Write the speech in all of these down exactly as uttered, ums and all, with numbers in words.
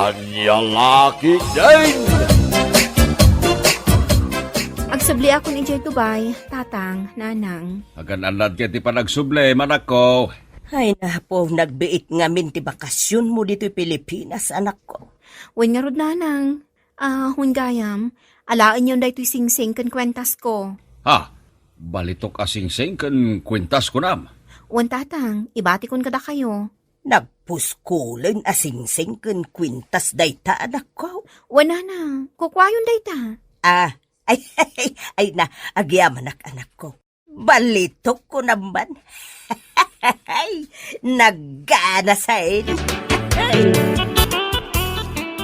Ania la ketdin? Agsubliakon idiay Dubai, tatang, nanang. Agan-annad ket ti panagsublim, anakko. Ay, napo, nagbiit ngamin ti bakasionmo ditoy Pilipinas, anakko. Wen ngarud, nanang. Ah, wen gayam, alaenyon daytoy singsing ken kuentasko. Ha? Balitok a singsing ken kuentas kunam? Wen, tatang, ibatikon kadakayo. Nagpuskulen a singsing ken kuentas dayta, anakko? Wen, nanang, kukuayon dayta. Ah, ay, ay, ay, ay na, agyamanak, anakko. Balitok kunam man. Naggana sa ed.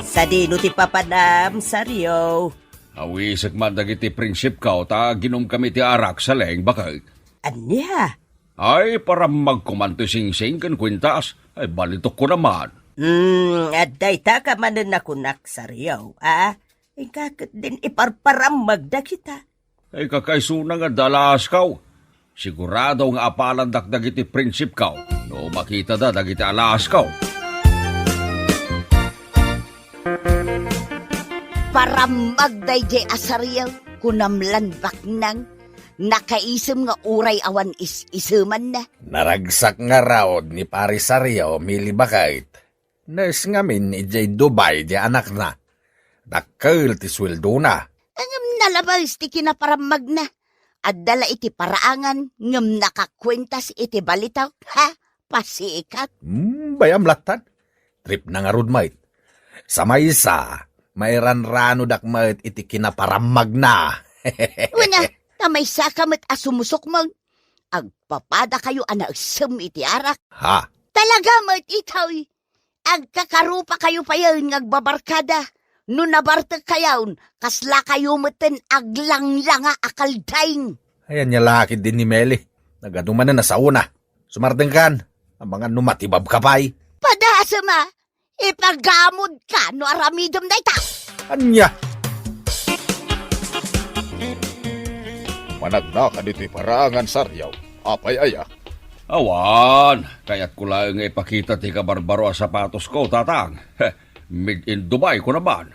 Sadino ti papanam, Sario? Awisek man dagiti prinsipko ta aginumkami ti arak, Saleng, baket. Ania? Ay, parammagko man ti singsing ken kuentas. Ay, balitok kunam man. Hmm, adda dayta ka manen a kunak, Sario, a? Inka ketdin iparparammag dagita. Ay, kakaisuna nga adda alaaskaw. Sigurado nga apalandak dagiti prinsipko no makitada dagiti alaaskaw. Parammag daydiay a Sario, kunam lan baknang. Nakaisem nga uray awan is-isemanna. Naragsak ngarud ni Pari Sario, Mili, baket. Nurse ngamin idiay Dubai ti anakna. Dakkel ti sueldona. Ngem nalabes ti kinaparammagna. Adda la iti paraangan ngem nakakuentas iti balitok. Ha? Pasikat. Hmm, bayam lattan. Tripna ngarud met. Sa maysa, mairanranodak met iti kinaparammagna. Wen a, ta maysaka met a sumusukmeng. Agpapadakayo a naeksem iti arak. Ha? Talaga met itoy. Agkakarupakayo payen nga agbabarkada. No nabartekkayon, kaslakayo metten aglanglanga a kaldaing. Ay, ania la ketdin ni Meli. Nagadu manen a saona. Sumartengkan, amangan no matibabka pay. Padasem a, ipagamodka no aramidem dayta. Ania? Managnaka ditoy paraangan, Sario. Apay aya? Awan, kayatko laeng nga ipakita ti kabarbaro a sapatosko, tatang. Made in Dubai, kunam man.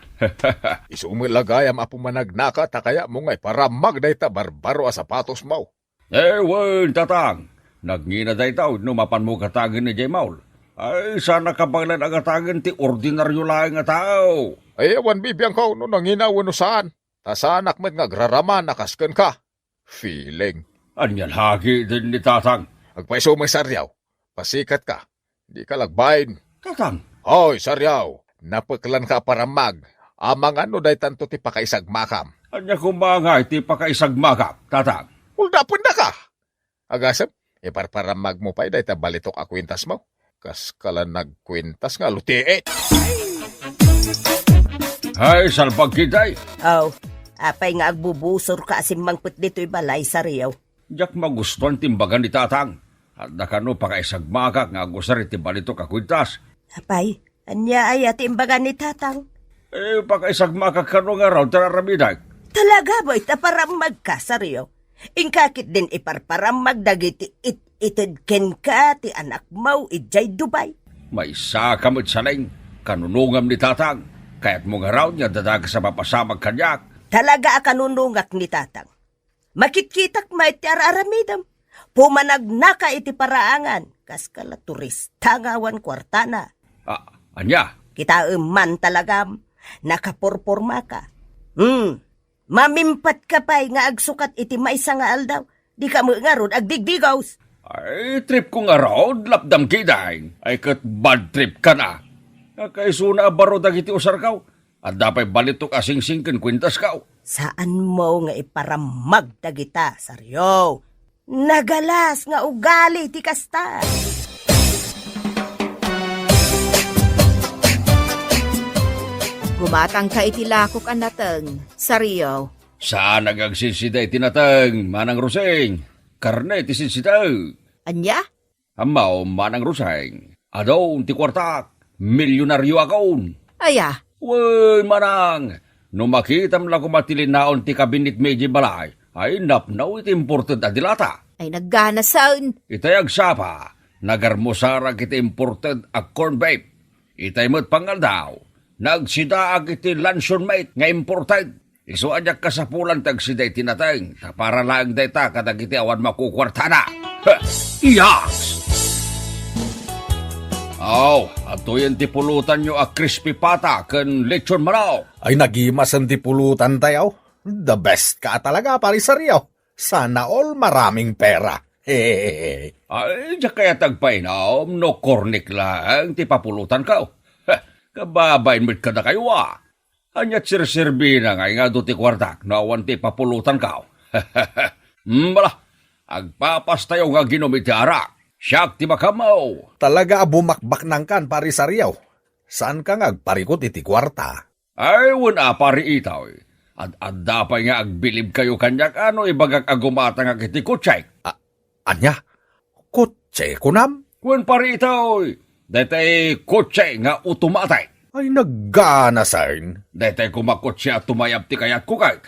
Isu met la gayam a pumanagnaka ta kayatmo nga iparammag dayta barbaro a sapatosmo. Eh, wen, tatang. Nagngina dayta wenno mapanmo gatagen idiay mall. Ay, saanak a baelan a gatagen ti ordinario laeng a tao. Ay, awan bibiangko no nangina wenno saan. Ta saanak met nga agraraman a kas kenka. Feeling. Ania la ketdin ni tatang? Agpayso met, Sario. Pasikatka. Dika la agbain. Tatang. Hoy, Sario. Napeklanka a parammag. Amangan no daytanto ti pakaisagmakam. Ania koma ngay ti pakaisagmakak, tatang? Uldapendaka. Agasem, iparparammagmo pay dayta balitok a kuentasmo. Kaskala nagkuentas nga lutiit. Ay, salbag ketdi. Aw, apay nga agbubusorka a simmangpet ditoy balay, Sario? Diak magustuan ti imbaga ni tatang. Adda kano pakaisagmakak nga agusar iti balitok a kuentas. Apay, ania aya ti imbaga ni tatang? Eh, pakaisagmakak kano ngarud ti ar-aramidek. Talaga met a parammagka, Sario? Inka ketdin iparparammag dagiti it-ited kenka ti anakmo idiay Dubai. Maysaka met, Saleng. Kanunongam ni tatang. Kayatmo ngarud nga adda dakes a mapasamak kaniak? Talaga a kanunongak ni tatang. Makitkitak met ti ar-aramidem. Pumanagnaka iti paraangan, kaskala turista nga awan kuartana. Ah, ania? Kitaem man talagam, nakapurpormaka. Hmm, mamimpatka pay nga agsukat iti maysa nga aldaw. Dika met ngarud agdigdigos. Ay, tripko ngarud, lapdam ketdin. Ay, ket bad tripkan a. Nakaisuna a baro dagiti usarko. Adda pay balitok a singsing ken kuentasko. Saanmo nga iparammag dagita, Sario. Nagalas nga ugali ti kasta. Gumatangka iti lakok a nateng, Sario. Saan nga agsinsida iti nateng, Manang Roseng. Karne ti sinsida. Ania? Ammo, Manang Roseng, adun ti kuartak, milyonarioakon. Aya? Wen, Manang, no makitam la koma ti linaon ti kabinetmi idiay balay, ay napno iti imported a dilata. Ay, nagganasen. Itay agsapa, nagarmusarak iti imported a corn beef. Itay met pangaldaw, Nagsidaak iti luncheon meat nga imported. Isu a diak kasapulan ti agsida iti nateng, ta para laeng dayta kadagiti awan makukuartana. Heh! Iyaks! Aw, adtoyen ti pulutanyo a crispy pata ken lechon manok. Ay, nagimasen ti pulutantayo. The best ka talaga, Pare Sario. Sana all maraming pera. Hehehe. Ay, diak kayat agpainum no kornik laeng ti papulutanko. Heh, kababain met kadakayo a. Ania ti serserbina nga adu ti kuartak no awan ti papulutanko? Hmm, bala, agpapastayo nga aginum iti arak. Siak ti makammo. Talaga a bumakbaknangkan, Pare Sario. Saanka nga agparikut iti kuarta? Ay, wen a, Pare Itoy. Ad-adda pay nga agbilibkayo kaniak a no ibagak a gumatangak iti kotsek. A-, ania? Kotse, kunam? Wen, Pare Itoy. Daytay kotse nga automatic. Ay, nagganasen. Daytay koma kotse a tumayab ti kayatko ket.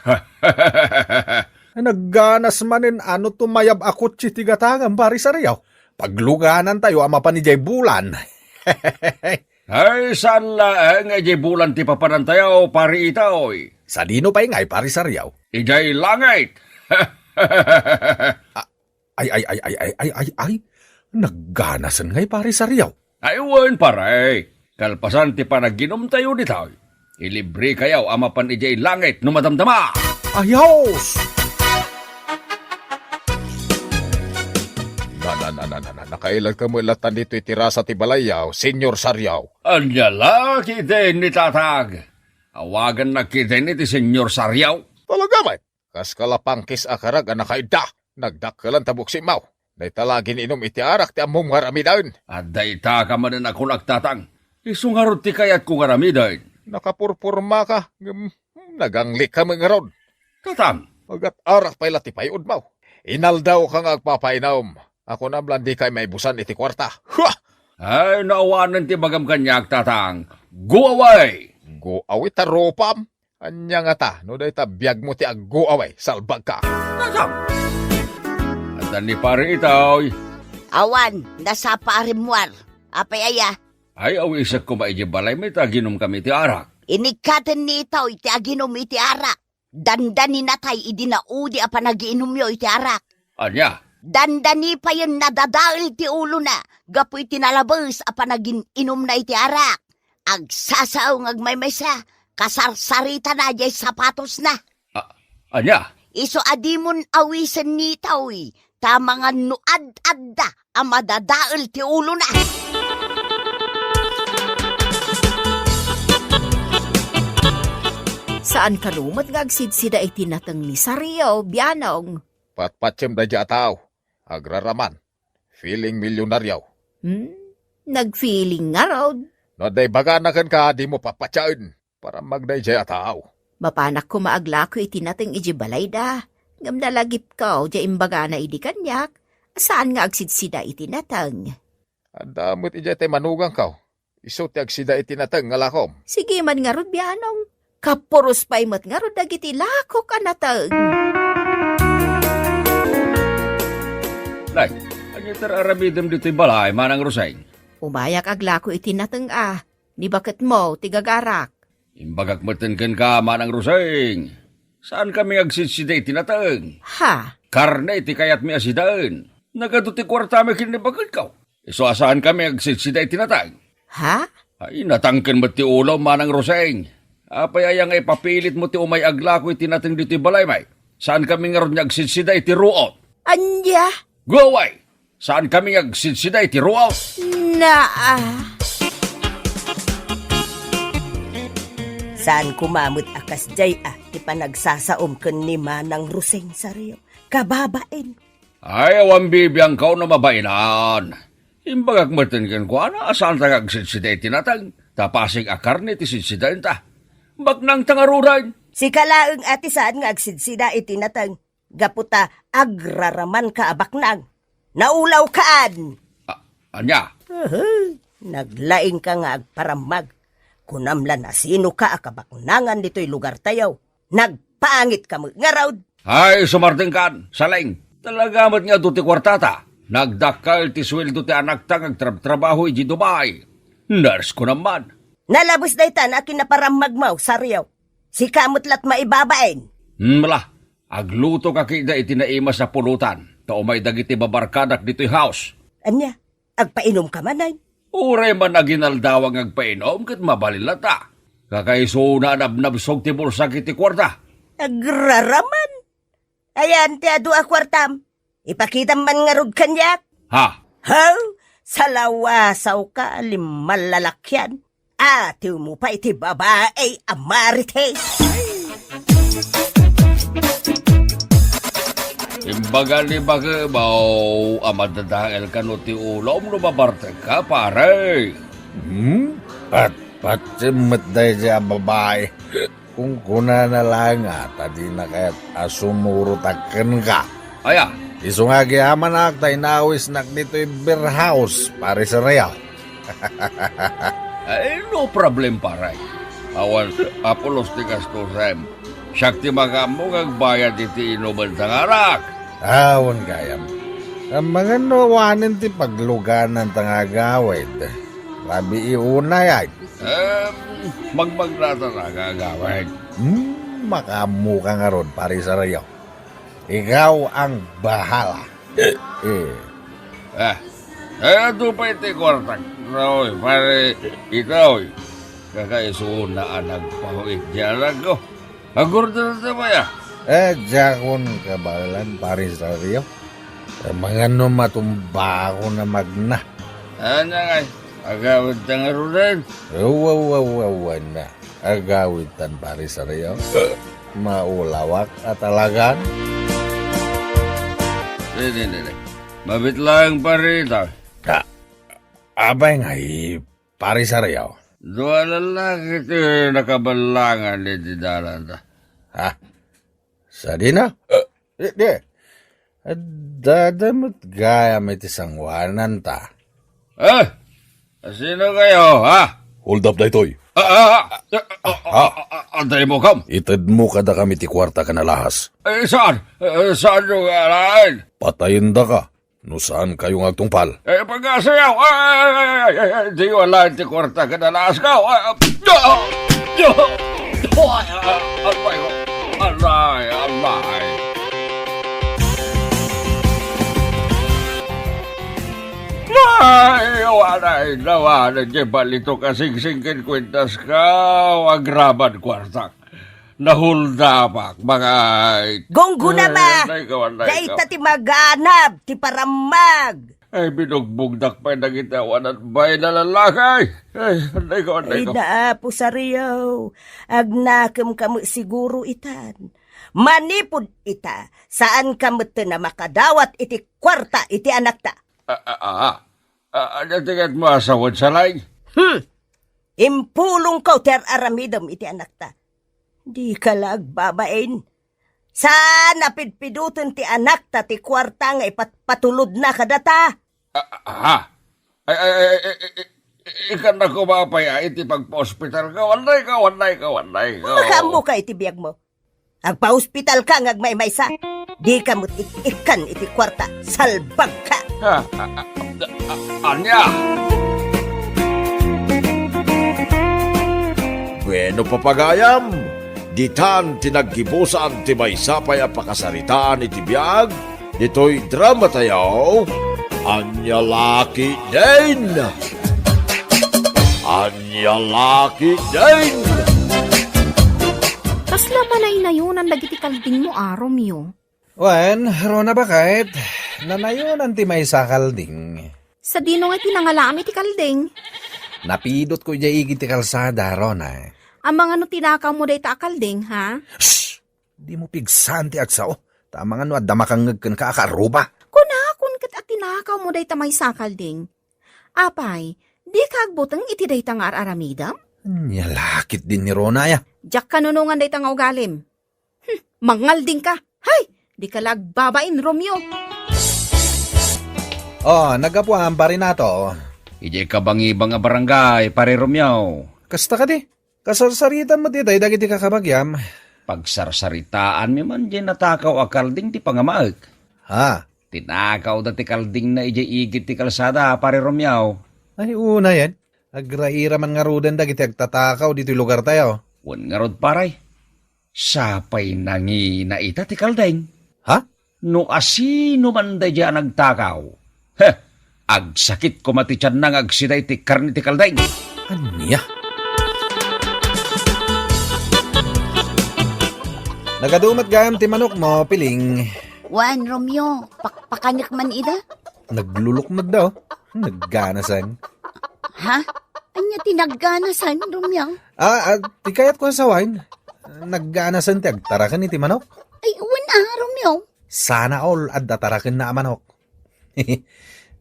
Ay, nagganas manen a no tumayab a kotse ti gatangem, Pare Sario. Pagluganantayo a mapan idiay bulan. Ay, saan laeng nga idiay bulan ti papanantayo, Pare Itoy? Sadino pay ngay, Pare Sario? Idiay langit! A-, ay, ay, ay, ay, ay, ay, ay, ay. Nagganasen ngay, Pare Sario. Ay, wen, pare. Kalpasan ti panaginumtayo ditoy, ilibrekayo a mapan idiay langit no madamdama. Ayos! Na, na, na, na, na, na, nakailagka met latta ditoy ti rasa ti balayyo, Senyor Sario. Ania la, kitaen ni Tatang. Awagannak kitaen ti Senyor Sario. Talaga met? Kas kalapangkis a karag a nakaidda, nagdakkelan ta buksitmo. Dayta la gin-inum iti arak ti ammom nga aramiden. Adda ita ka manen a kunak, Tatang. Isu ngarud ti kayatko nga aramiden. Nakapurpormaka, ngem, hmm, naganglikka met ngarud. Tatang. Agat-arak pay la ti pay-odmo. Inaldawka nga agpapainum. Kunam la dika maibusan iti kuarta. Hua! Ay, no awanen ti ibagam kaniak, Tatang. Go away! Go away ta rupam? Ania ngata, no dayta biagmo ti aggo-away, salbagka. Nasam! Adda ni Pare Itoy. Awan, nasapa a rimmuar. Apay aya? Ay, awisek koma idiay balaymi ta aginumkami iti arak. Inikkaten ni Itoy ti aginum iti arak. Dandani natay idi naudi a panagiinumyo iti arak. Ania? Dandani payen nadadael ti ulona gapu iti nalabes a panagin-inumna iti arak. Agsasao nga agmaymaysa, kasarsaritana diay sapatosna. A-, ania? Isu a dimon awisen ni Itoy, ta mangan no ad-adda a madadael ti ulona. Saan kano met nga agsidsida iti nateng ni Sario, bianong? Patpatiem daydiay a tao. Agraraman. Feeling milyonaryo. Hmm? Nagfeeling ngarud? No adda ibagana kenka, dimo papatiaen. Parammag daydiay a tao. Mapanak koma aglako iti nateng idiay balayda. Ngem nalagipko diay imbagana idi kaniak, saan nga agsidsida iti nateng. Adda met idiay tay manugangko. Isu ti agsida iti nateng nga lakom. Sige man ngarud, bianong. Kapuros pay met ngarud dagiti lakok a nateng. Nay, ania ti aramidem ditoy balay, Manang Roseng? Umayak aglako iti nateng a. Ni baketmo ti gagarak. Imbagak metten kenka, Manang Roseng. Saankami nga agsidsida iti nateng. Ha? Karne ti kayatmi a sidaen. Nagadu ti kuartami ken ni baketko. Isu a saankami nga agsidsida iti nateng. Ha? Ay, natangken met ti ulom, Manang Roseng. Apay aya nga ipapilitmo ti umay aglako iti nateng ditoy balaymi? Saankami ngarud nga agsidsida iti ruot. Ania? Go away! Saankami nga agsidsida iti ruot. Naa. Saan koma met a kasdiay a ti panagsasaom ken ni Manang Roseng, Sario. Kababain. Ay, awan bibiangko no mabainan. Imbagak metten kenkuana a saanta nga agsidsida iti nateng, ta pasig a karne ti sidsidaenta. Baknangta ngaruden. Sika laeng a ti saan nga agsidsida iti nateng. Gapu ta agraramanka a baknang. Naulawkaan! A-, ania? Uhu, naglaingka nga agparammag. Kunam la, nasinoka a kabaknangan ditoy lugartayo. Nagpangitka met ngarud. Ay, sumardengkan, Saleng. Talaga met nga adu ti kuartata. Nagdakkel ti sueldo ti anakta nga agtrabtrabaho idiay Dubai. Nurse ko naman. Nalabes daytan a kinaparammagmo, Sario. Sika met la't maibabain. Hmm, bala, agluto ka kida iti naimas a pulutan, ta umay dagiti babarkadak ditoy house. Ania, agpainom ka manen? Uray man aginaldawa nga agpainom ket mabalin latta. Kakaisuna a nabnabsog ti bulsak iti kuarta. Agraraman. Ayan ti adu a kuartam. Ipakitam man ngarud kaniak. Ha? Haw? Salawasawka, limmalalakian. Atiwmo pay ti babai a marites. Imbaga ni Bakebaw a madadael kano ti ulom no mabartekka, pare. Hmm? Patpatiem met daydiay a babai. Kunkunana laeng a ta dina kayat a sumurotak kenka. Aya? Isu nga agyamanak ta inawisnak ditoy beer house, Pare Sereo. Ay, no problem, pare. Awan a pulos ti gastusem. Siak ti makaammo nga agbayad iti inumen ta ngarak. Awan gayam. Amangan no awanen ti pagluganan ta nga agawid. Rabii unay, ay. Em, magmagnatan a nga agawid. Hmm, makaammoka ngarud, Pare Sereo. Ikaw ang bahala. Eh. Ah, eh, adu pay ti kuartak. Oy, pare, itaw, oy. Kakaisuna a nagpahuit di anak ko. Agurder ta pay, ah. Eh, diakon kabaelan, Pare Sereo. Amangan no matumbaakon a magna. Ania ngay, agawid ta ngaruden? Awa, awa, awa, awa na. Agawidtan, Pare Sereo. Maulawak a talagan. Di, di, di, di. Mabit laeng, pare, ita. Ah, apay ngay, Pare Sereo? Dua a lallaki ti nakaballangan iti dalan ta. Ha? Sadino? Eh, di, di. Addada met gayam iti sangoanan ta. Eh? Sino kayo, ha? Hold up daytoy. Ah, ah, ah, ah, ah, ah, ah, ah, antay mo, kam? Itedmo kadakami ti kuarta ken alahas. Eh, saan? Eh, saan yung alaen? Patayendaka no saan kayo nga agtungpal. Eh, pagkasayaw! Ay, ay, ay, ay, ay, ay, di wala ti kuarta ken alahas ko. Ay, ah, ah, ah, ah, ay, ah, alay, alay. Ay, awan ay, nawan, di balito kasingsing ken kuentas ka, agraman kuartak. Nahuldapak, mga it-, Gungguna, ay, ma! Anday ko, anday ko. Dayta ti maganab, ti parammag. Ay, binugbugdak pay dagiti awan a bain a lallaki. Ay, anday ko, anday Ay, ko. Naapo, Sario. Agnakem ka met siguro itan. Manipud ita, saan ka met a makadawat iti kuarta iti anakta. Ah, ah, ah, ah. Ah, ania ti ket mo a sawen, Salay? Hmm. Impulongko ti ar-aramidem iti anakta. Dika la agbabain. Saan a pidpidoten ti anakta ti kuarta nga ipatpatulodna kadata. Ah, ah, ah. Ay, ay, ay, ay, ay, ay, ikanna koma pay a iti pagpaospital ka. Anday ka, anday ka, anday ka. Makaammo ka iti biag mo. Agpaospital ka nga agmaymaysa. Di ka met ik-ikkan iti kuarta. Salbag ka. Ah, ah, ah, ah, ania? Bueno, papagayam, ditan ti naggibusan ti maysa pay a pakasaritaan iti biag ditoy drama tayo. Ania la ketdin? Ania la ketdin? Kasla manaynayonan dagiti kaldingmo a, Romeo? Wen, Rona, baket, nanayonan ti maysa a kalding. Sadino nga ti nangalaam iti kalding? Napidotko idiay igid ti kalsada, Rona. Amangan no tinakawmo dayta a kalding, ha? Shh! Dimo pigsaan ti agsao. Ta amangan no adda makangngeg kenka a kaarruba. Kunakon ket a tinakawmo dayta maysa a kalding. Apay, dika agbuteng iti dayta nga ar-aramidem? Ania la ketdin ni Rona, aya? Diak kanunongan dayta nga ugalim. Hmm, mangalding ka. Hay! Dika la agbabain, Romeo. Oh, naggapuam, Pare Nato. Idiay kabangibang a barangay, Pare Romeo. Kasta kadi? Kasarsaritam met itay dagiti kakabagiam. Pagsarsaritaanmi man diay natakaw a kalding ti pangamaek. Ha? Tinakawda ti kaldingna idiay igid ti kalsada, Pare Romeo. Ay, unayen. Agraira man ngaruden dagiti agtatakaw ditoy lugartayo. Wen ngarud, pare, sapay nangina ita ti kalding. Ha? No asino man daydiay a nagtakaw, he, agsakit koma ti tianna nga agsida iti karne ti kalding. Ania? Nagadu met gayam ti manokmo, Piling. Wen, Romeo, pakpakanek man ida. Naglulukmagda, oh. Nagganasan. Ha? Ania ti nagganasan, Romeo? Ah, ah, ti kayatko a sawen, nagganasan ti agtaraken iti manok. Ay, wen a, Romeo. Sana all adda tarakenna a manok.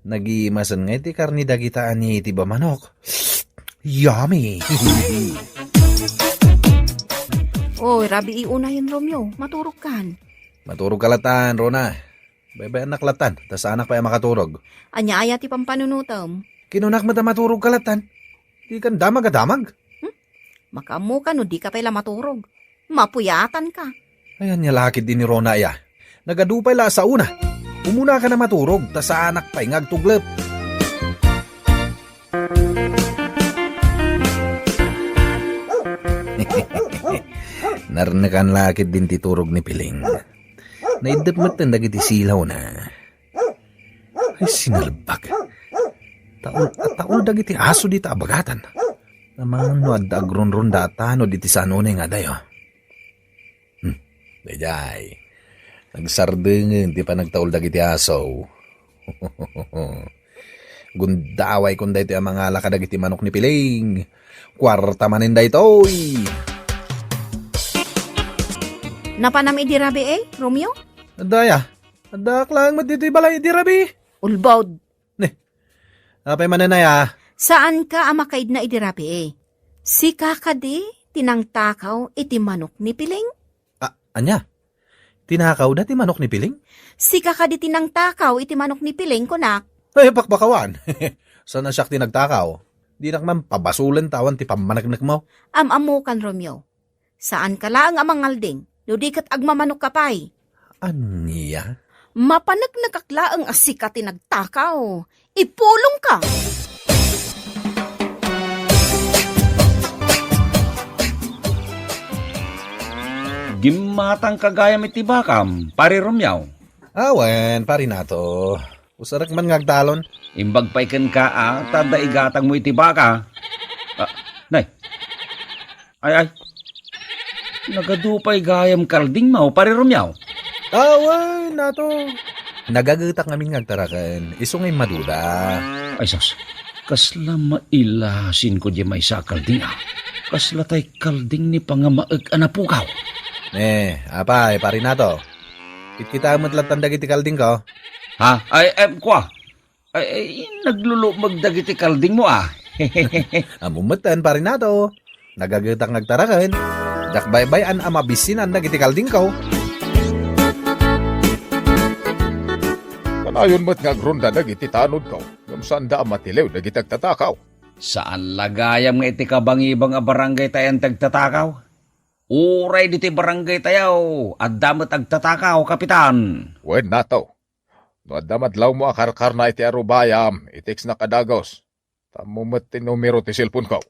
Nagimasen nga iti karne dagita a native a manok. Yummy! Oy, rabii unayen, Romeo. Maturogkan. Maturogka latan, Rona. Baybay-annak latan, ta saanak pay a makaturog. Ania aya ti pampanunotem? Kinunak met a maturogka latan. Dikan damag a damag. Hmm? Makaammoka no dika pay la maturog. Mapuyatanka. Ay, ania la ketdi ni Rona aya. Nagadu pay la a saona. Umunaka a maturog, ta saanak pay nga agtuglep. Narnekan la ketdin ti turog ni Piling. Naiddep metten dagiti silawna. Ay, sinalbag. Taul a taul dagiti aso dita a bagatan. Amangan no adda agrunrunda a tanod iti sanonay nga adayo. Hmm, daydiay. Nagsardengen ti panagtaul dagiti aso. Gundaway kon daytoy a mangala kadagiti manok ni Piling. Kuarta manen daytoy. Napanam idi rabii, Romeo? Adda aya. Addaak laeng met ditoy balay idi rabii. Ulbod. Ne. Apay manen aya? Saanka a makaidna idi rabii. Sika kadi ti nangtakaw iti manok ni Piling? Ah, ania? Tinakawda ti manok ni Piling? Sika kadi ti nangtakaw iti manok ni Piling, kunak. Ay, pakpakawan. Saan a siak ti nagtakaw? Dinak man pabasolen ta awan ti pammaneknekmo. Am-ammokan, Romeo. Saanka laeng a mangalding, no di ket agmamanokka pay. Ania? Mapaneknekak laeng a sika ti nagtakaw. Ipulongka! Gimmatangka gayam iti bakam, Pari Romeo. Awen, Pari Nato. Usarek man nga agtalon. Imbag pay kenka, a, ta adda igatangmo iti baka. Ah, nay. Ay, ay. Nagadu pay gayam kaldingmo, Pari Romeo. Awen, Nato. Nagagetak ngamin nga agtaraken. Isu nga immaduda. Ay, sus. Kasla mailasinko diay maysa a kalding, a. Kasla tay kalding ni pangamaek a napukaw. Eh, apay, Pari Nato. Kitkitaem met lattan dagiti kaldingko. Ha? Ay, em, kua. Ay, ay, naglulukmeg dagiti kaldingmo, a. Ammom metten, Pari Nato. Nagagetak nga agtaraken. Diak baybay-an a mabisinan dagiti kaldingko. Kanayon met nga agrunda dagiti tanodko, ngem saanda a matiliw dagiti agtatakaw. Saan la gayam nga iti kabangibang a barangay tayo ti agtatakaw? Uray ditoy barangay tayo, adda met agtatakaw, Kapitan. Wen, Nato. No adda madlawmo a karkarna iti arubayam, i-textnak a dagus. Ammom met ti numero ti cellphone-ko.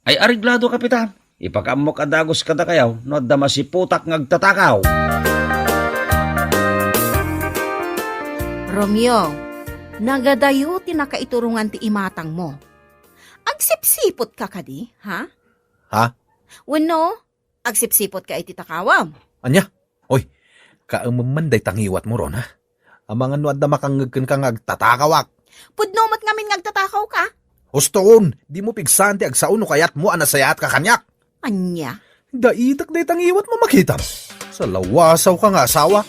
Ay, areglado, Kapitan. Ipakaammok a dagus kadakayo no adda masiputak nga agtatakaw. Romeo, nagadayo ti nakaiturongan ti imatangmo. Agsipsipotka kadi, ha? Ha? Wenno, agsipsipotka iti takawam. Ania? Oy, kaemem man dayta ngiwatmo, Rona. Amangan no adda makangngeg kenka nga agtatakawak. Pudno met ngamin nga agtatakawka. Husto, dimo pigsaan ti agsao no kayatmo a nasayaatka kaniak. Ania? Daitek dayta ngiwatmo, makitam. Salawasawka nga asawa.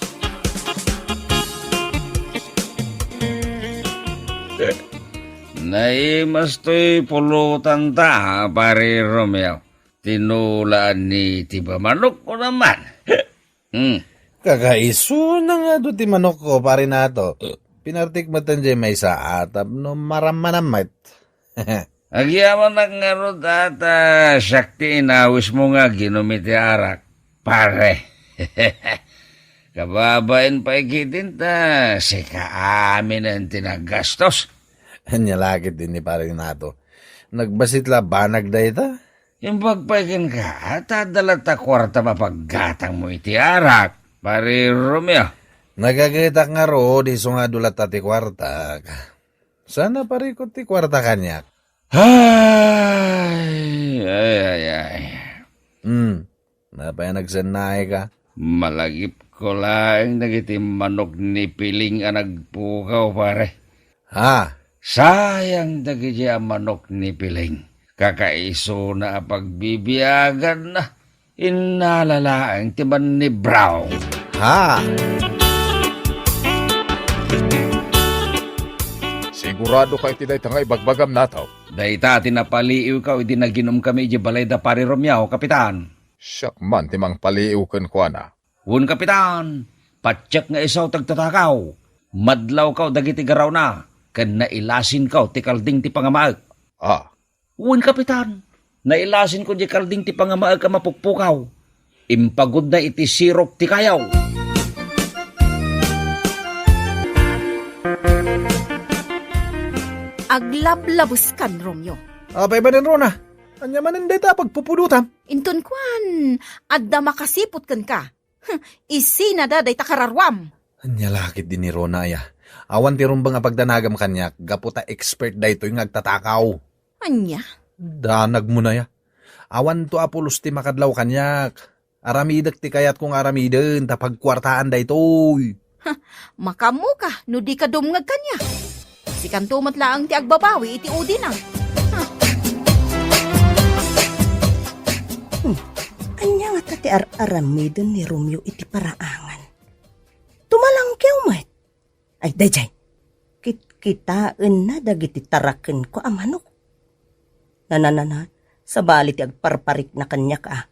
Naimas toy pulotanta, Pari Romeo. Tinulaan ni ti bamanok ko naman. Hmm. Kakaisuna nga adu ti manokko, Pari Nato. Pinartik met diay maysa a tapno marammanam met. Agyamanak ngarud a ta siak ti inawismo nga aginom iti arak, pare. Kababain pay ketdin ta sika aminen ti naggastos. Ania la ketdin ni Pari Nato. Nagbasit la banag dayta? Imbag pay kenka, ta adda latta kuarta mapaggatangmo iti arak, Pari Romeo. Nagagetak ngarud, isu nga adu latta ti kuartak. Saan a parikut ti kuarta kaniak? Ay, ay, ay, ay. Hmm. Apay a nagsennaayka? Malagipko laeng dagiti manok ni Piling a nagpukaw, pare. Ha? Sayang dagiti a manok ni Piling. Kakaisuna a pagbibiaganna. Innala laeng ti mannibraw. Ha? Sigurado ka iti dayta nga ibagbagam, Nataw? Dayta ti napaliiwko idi naginumkami idiay balay da Pari Romeo, Kapitan. Siak man ti mangpaliiw kenkuana. Wen, Kapitan, patiek nga isu ti agtatakaw. Madlawko dagiti garawna, ken nailasinko ti kalding ti pangamaek. Ah. Wen, Kapitan, nailasinko diay kalding ti pangamaek a mapukpukaw. Impagudna iti sirok ti kayaw. Aglablabeskan, Romeo. Apay manen, Rona? Ania manen dayta a pagpupudotam? Inton kuan, adda makasiput kenka. Hm, isinada dayta kararuam. Ania la ketdi ni Rona aya? Awan ti rumbeng a pagdanagam kaniak gapu ta expert daytoy nga agtatakaw. Ania? Danagmon aya. Awanto a pulos ti makadlaw kaniak. Aramidek ti kayatko nga aramiden ta pagkuartaan daytoy. Ha, makaammoka no dika dumngeg kaniak. Sikanto met laeng ti agbabawi iti udina. Ha. Hmm, ania ngata ti ar-aramiden ni Romeo iti paraangan? Tumalangkew met. Ay, daydiay. Kitkitaenna dagiti tarakenko a manok. Nananana, sabali ti agparparikna kaniak a.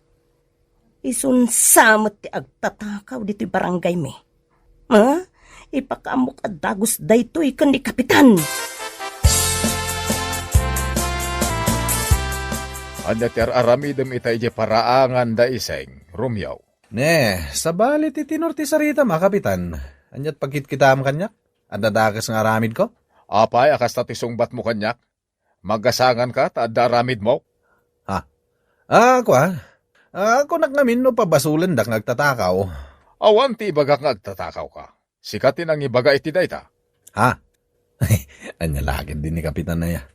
Isunsa met ti agtatakaw ditoy barangaymi. Ha? Ipakaammok a dagus daytoy ken ni Kapitan. Ania ti ar-aramidem ita idiay paraangan da Iseng, Romeo? Ne, sabali ti tenor ti saritam a, Kapitan. Ania ti pagkitkitaam kaniak? Adda dakes nga aramidko? Apay a kasta ti sungbatmo kaniak? Magasanganka ta adda aramidmo? Ha? Ah, kua? Ah, kunak ngamin no pabasolendak nga agtatakaw. Awan ti ibagak nga agtatakawka. Sika ti nangibaga iti dayta. Ha? Ania la ketdi ni Kapitan aya?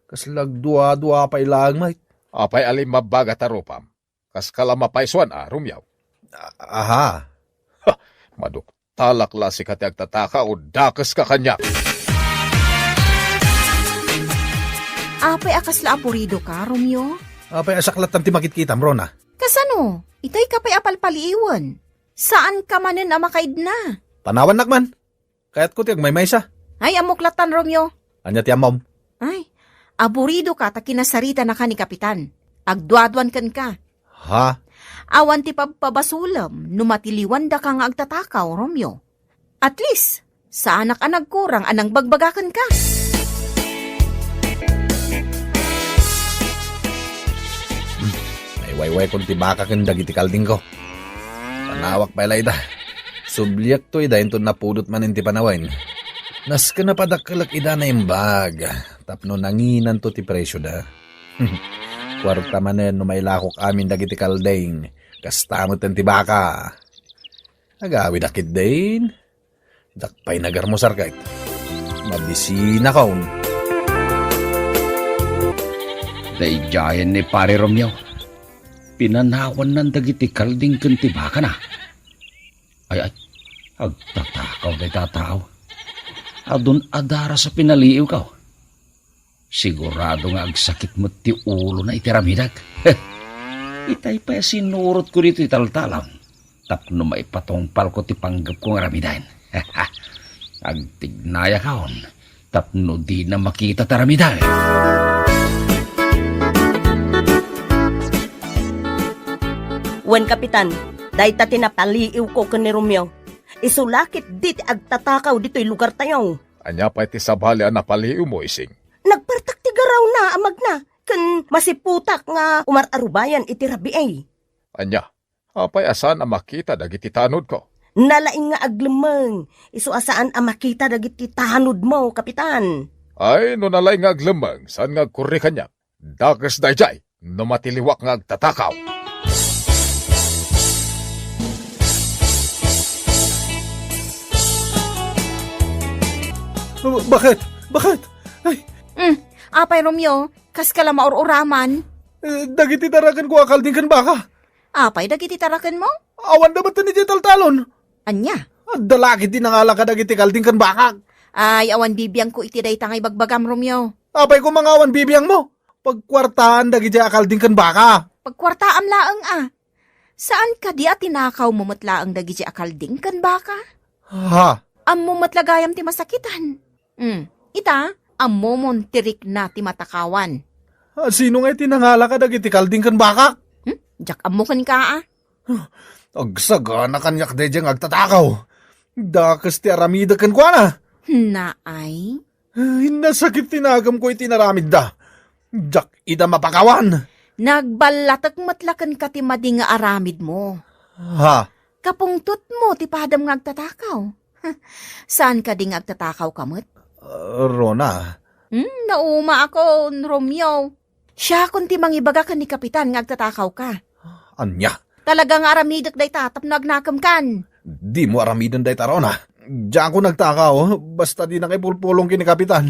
Kasla agdua-dua pay laeng met. Apay a limmabbaga ta rupam? Kaska la mapaysuan a, Romeo? A-, aha. Ha, maduktalak la sika ti agtataka o dakeska kaniak. Apay a kasla aburidoka, Romeo? Apay a siak lattan ti makitkitam, Rona? Kasano? Itayka pay a palpaliiwen. Saanka manen a makaidna. Panawannak man. Kayatko ti agmaymaysa. Ay, ammok lattan, Romeo. Ania ti ammom? Ay, aburidoka ta kinasaritanaka ni Kapitan. Agduaduan kenka. Ha? Awan ti pabpabasolem no matiliwandaka nga agtatakaw, Romeo. At least, saanak a nagkurang a nangbagbaga kenka. Hmm, naiwaywaykon ti baka ken dagiti kaldingko. Panawak pay la ida. Subliakto ida inton napudot manen ti panawen. Nasken a padakkelek ida naimbag tapno nanginanto ti presioda. Kuarta manen no mailakok amin dagiti kalding, kasta met ti baka. Agawidak ketdin. Diak pay nagarmusar ket mabisinakon. Daydiayen ni Pare Romeo. Pinanawannan dagiti kalding ken ti bakana. Ay, ay, agtatakaw dayta a tao. Adun a daras a pinaliiwko. Sigurado nga agsakit met ti ulona iti aramidek. Itay pay a sinurotko ditoy taltalam tapno maipatungpalko ti panggepko nga aramiden. Agtignayakon tapno dina makita ti aramiden. Wen, Kapitan, dayta ti napaliiwko ken ni Romeo. Isu la ketdi ti agtatakaw ditoy lugartayo. Ania pay ti sabali a napaliiwmo, Ising? Nagpartak ti garawna a magna, ken masiputak nga umar-arubayan iti rabii. Ania? Apay a saan a makita dagiti tanodko? Nalaing nga aglemmeng, isu a saan a makita dagiti tanodmo, Kapitan. Ay, no nalaing nga aglemmeng, saan nga agkurri kaniak? Dakes daydiay no matiliwak nga agtatakaw. Bakit? Bakit? Ay. Mm, apay, Romeo, kaska la maur-uraman? Eh, dagiti tarakenko a kalding ken baka. Apay dagiti tarakenmo? Awanda met idiay taltalon. Ania? Adda la ketdi nangala kadagiti kalding ken bakak. Ay, awan bibiangko iti dayta nga ibagbagam, Romeo. Apay koma nga awan bibiangmo? Pagkuartaan dagidiay a kalding ken baka. Pagkuartaam laeng a. Saan kadi a tinakawmo met laeng dagidiay a kalding ken baka? Ha? Ammo met la gayam ti masakitan. Hmm, ita, ammomon ti rikna ti matakawan. Ah, sino nga iti nangala kadagiti kalding ken bakak? Hmm? Diak ammo kenka, a. Huh, agsagana kaniak daydiay nga agtatakaw. Dakes ti aramidek kenkuana. Naay? Ay, nasakit ti naganko iti inaramidda. Diak ida mapakawan. Nagballatek met la kenka ti madi nga aramidmo. Ha? Kapungtotmo ti padam nga agtatakaw. Saan kadi nga agtatakaw ka met? Ah, Rona. Hmm, naumaakon, Romeo. Siakon ti mangibaga ken ni Kapitan nga agtatakaw ka. Ania? Talaga nga aramidek dayta tapno agnakem kan. Dimo aramiden dayta, Rona. Diakon agtakaw, basta dinaka ipulpulong ken ni Kapitan.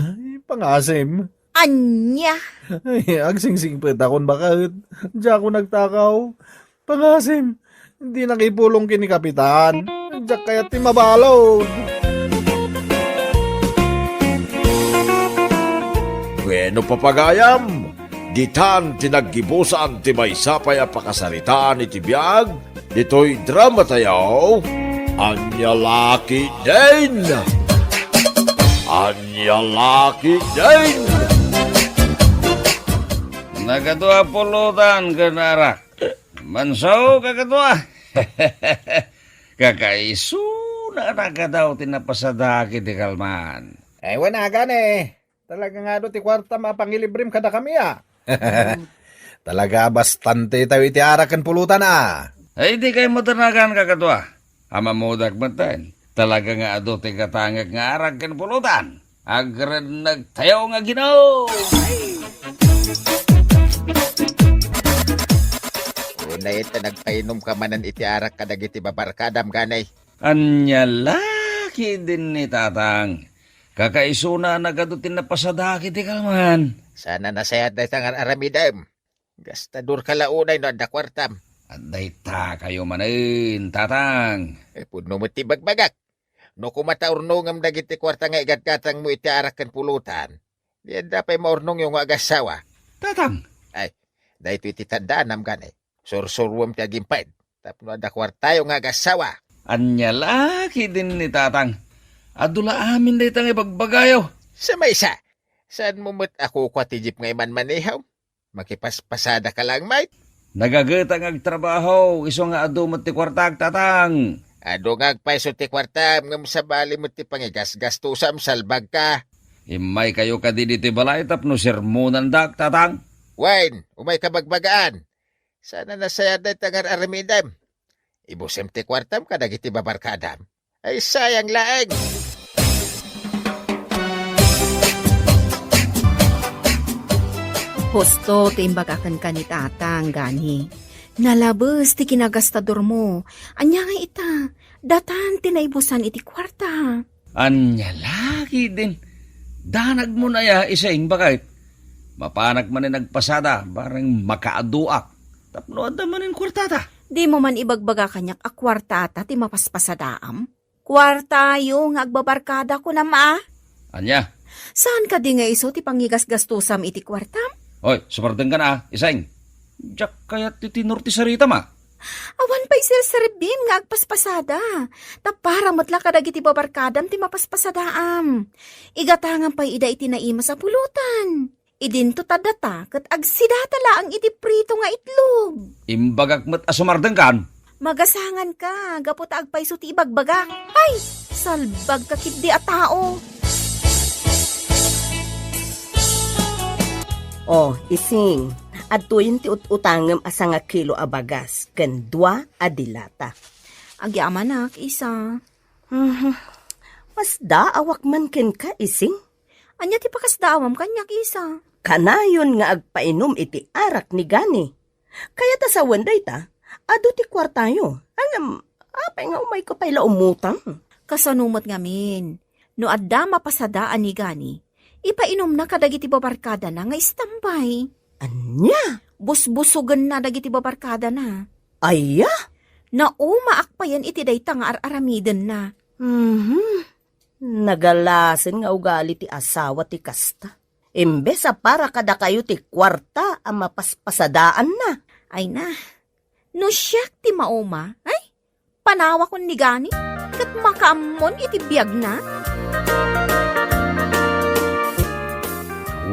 Pangasim. Ania? Ay, agsingsingpetakon baket. Diakon agtakaw. Pangasim, dinaka ipulong ken ni Kapitan. Diak kayat ti mabalud. Bueno, papagayam, ditan ti naggibusan ti maysa pay a pakasaritaan iti biag ditoy drama tayo, Ania La Ketdin! Ania La Ketdin! Nagadu a pulutan ken arak. Manso, kakaduak. Kakaisuna a nagadu ti napasadaak iti kalman. Ay, wen a gani. Talaga nga adu ti kuartam a pangilibrem kadakami, a. Talaga a bastante tayo iti arak ken pulutan, a. Ay, di kay matanagan, kakaduak. Ammodak metten. Talaga nga adu ti gatangek nga arak ken pulutan. Agrenneg tayo nga Ginoo! Unay ta nagpainumka manen iti arak kadagiti babarkadam, gani. Ania la ketdin ni Tatang. Kakaisuna a nagadu ti napasadaak iti kalman. Saan a nasayaat dayta nga ar-aramidem. Gastadorka la unay no adda kuartam. Adda ita kayo manen, Tatang. Eh, pudno met ti bagbagak. No kumata urnongem dagiti kuarta nga igatgatangmo iti arak ken pulutan, di adda pay maurnongyo nga agassawa. Tatang! Ay, daytoy ti taddaanam, gani. Sursuruem ti agimped tapno adda kuartayo nga agassawa. Ania la ketdin ni Tatang. Adu la amin dayta nga ibagbagayo. Sa maysa, saanmo met a kukua ti jeep nga imanmaneham? Makipaspasada ka laeng met. Nagageta nga agtrabaho, isu nga adu met ti kuartak, Tatang. Adu nga agpayso ti kuartam, ngem sabali met ti pangigasgastosam, salbagka. Immay kayo kadi ditoy balay tapno sermonandak, Tatang. Wen, umayka bagbagaan. Saan a nasayaat dayta nga ar-aramidem. Ibusem ti kuartam kadagiti babarkadam. Ay, sayang laeng! Husto ti imbagaken ka ni Tatang, gani. Nalabes ti kinagastadormo. Ania nga ita, datan ti naibusan iti kuarta. Ania la ketdin? Danagmo aya, Ising, baket? Mapanak manen agpasada, bareng makaaduak. Tapno adda manen kuartata. Dimo man ibagbaga kaniak a kuartata ti mapaspasadaam? Kuartayo nga agbabarkada kunam a? Ania? Saan kadi nga isu ti pangigasgastosam iti kuartam? Oy, sumardengkan a, Ising. Diak kayat ti tenor ti saritam a. Awan pay serserbim nga agpaspasada. Ta para met la kadagiti babarkadam ti mapaspasadaam. Igatangam pay ida iti naimas a pulutan. Idinto ta data ket agsidata laeng iti prito nga itlog. Imbagak met a sumardengkan. Magasanganka, gapu ta agpayso ti ibagbagak. Ay, salbagka ketdi a tao. Oh, Ising, adtoyen ti ut-utangem a sangakilo a bagas ken dua a dilata. Agyamanak, Isa. Mhm. Masdaawak man kenka, Ising? Ania ti pakasdaawam kaniak, Isa? kanayon nga agpainum iti arak ni Gani. Kayat a sawen dayta, adu ti kuartayo. Ngem, apay nga umayko pay la umutang? Kasano met ngamin, no adda mapasadaan ni Gani, ipainumna kadagiti babarkadana nga istambay. Ania? Busbusogenna dagiti babarkadana. Aya? Naumaak payen iti dayta nga ar-aramidenna. Mhm. Nagalasen nga ugali ti asawa ti kasta. Imbes a para kadakayo ti kuarta a mapaspasadaanna. Ay na, no siak ti mauma, ay, panawakon ni Gani, ket makaammon iti biagna.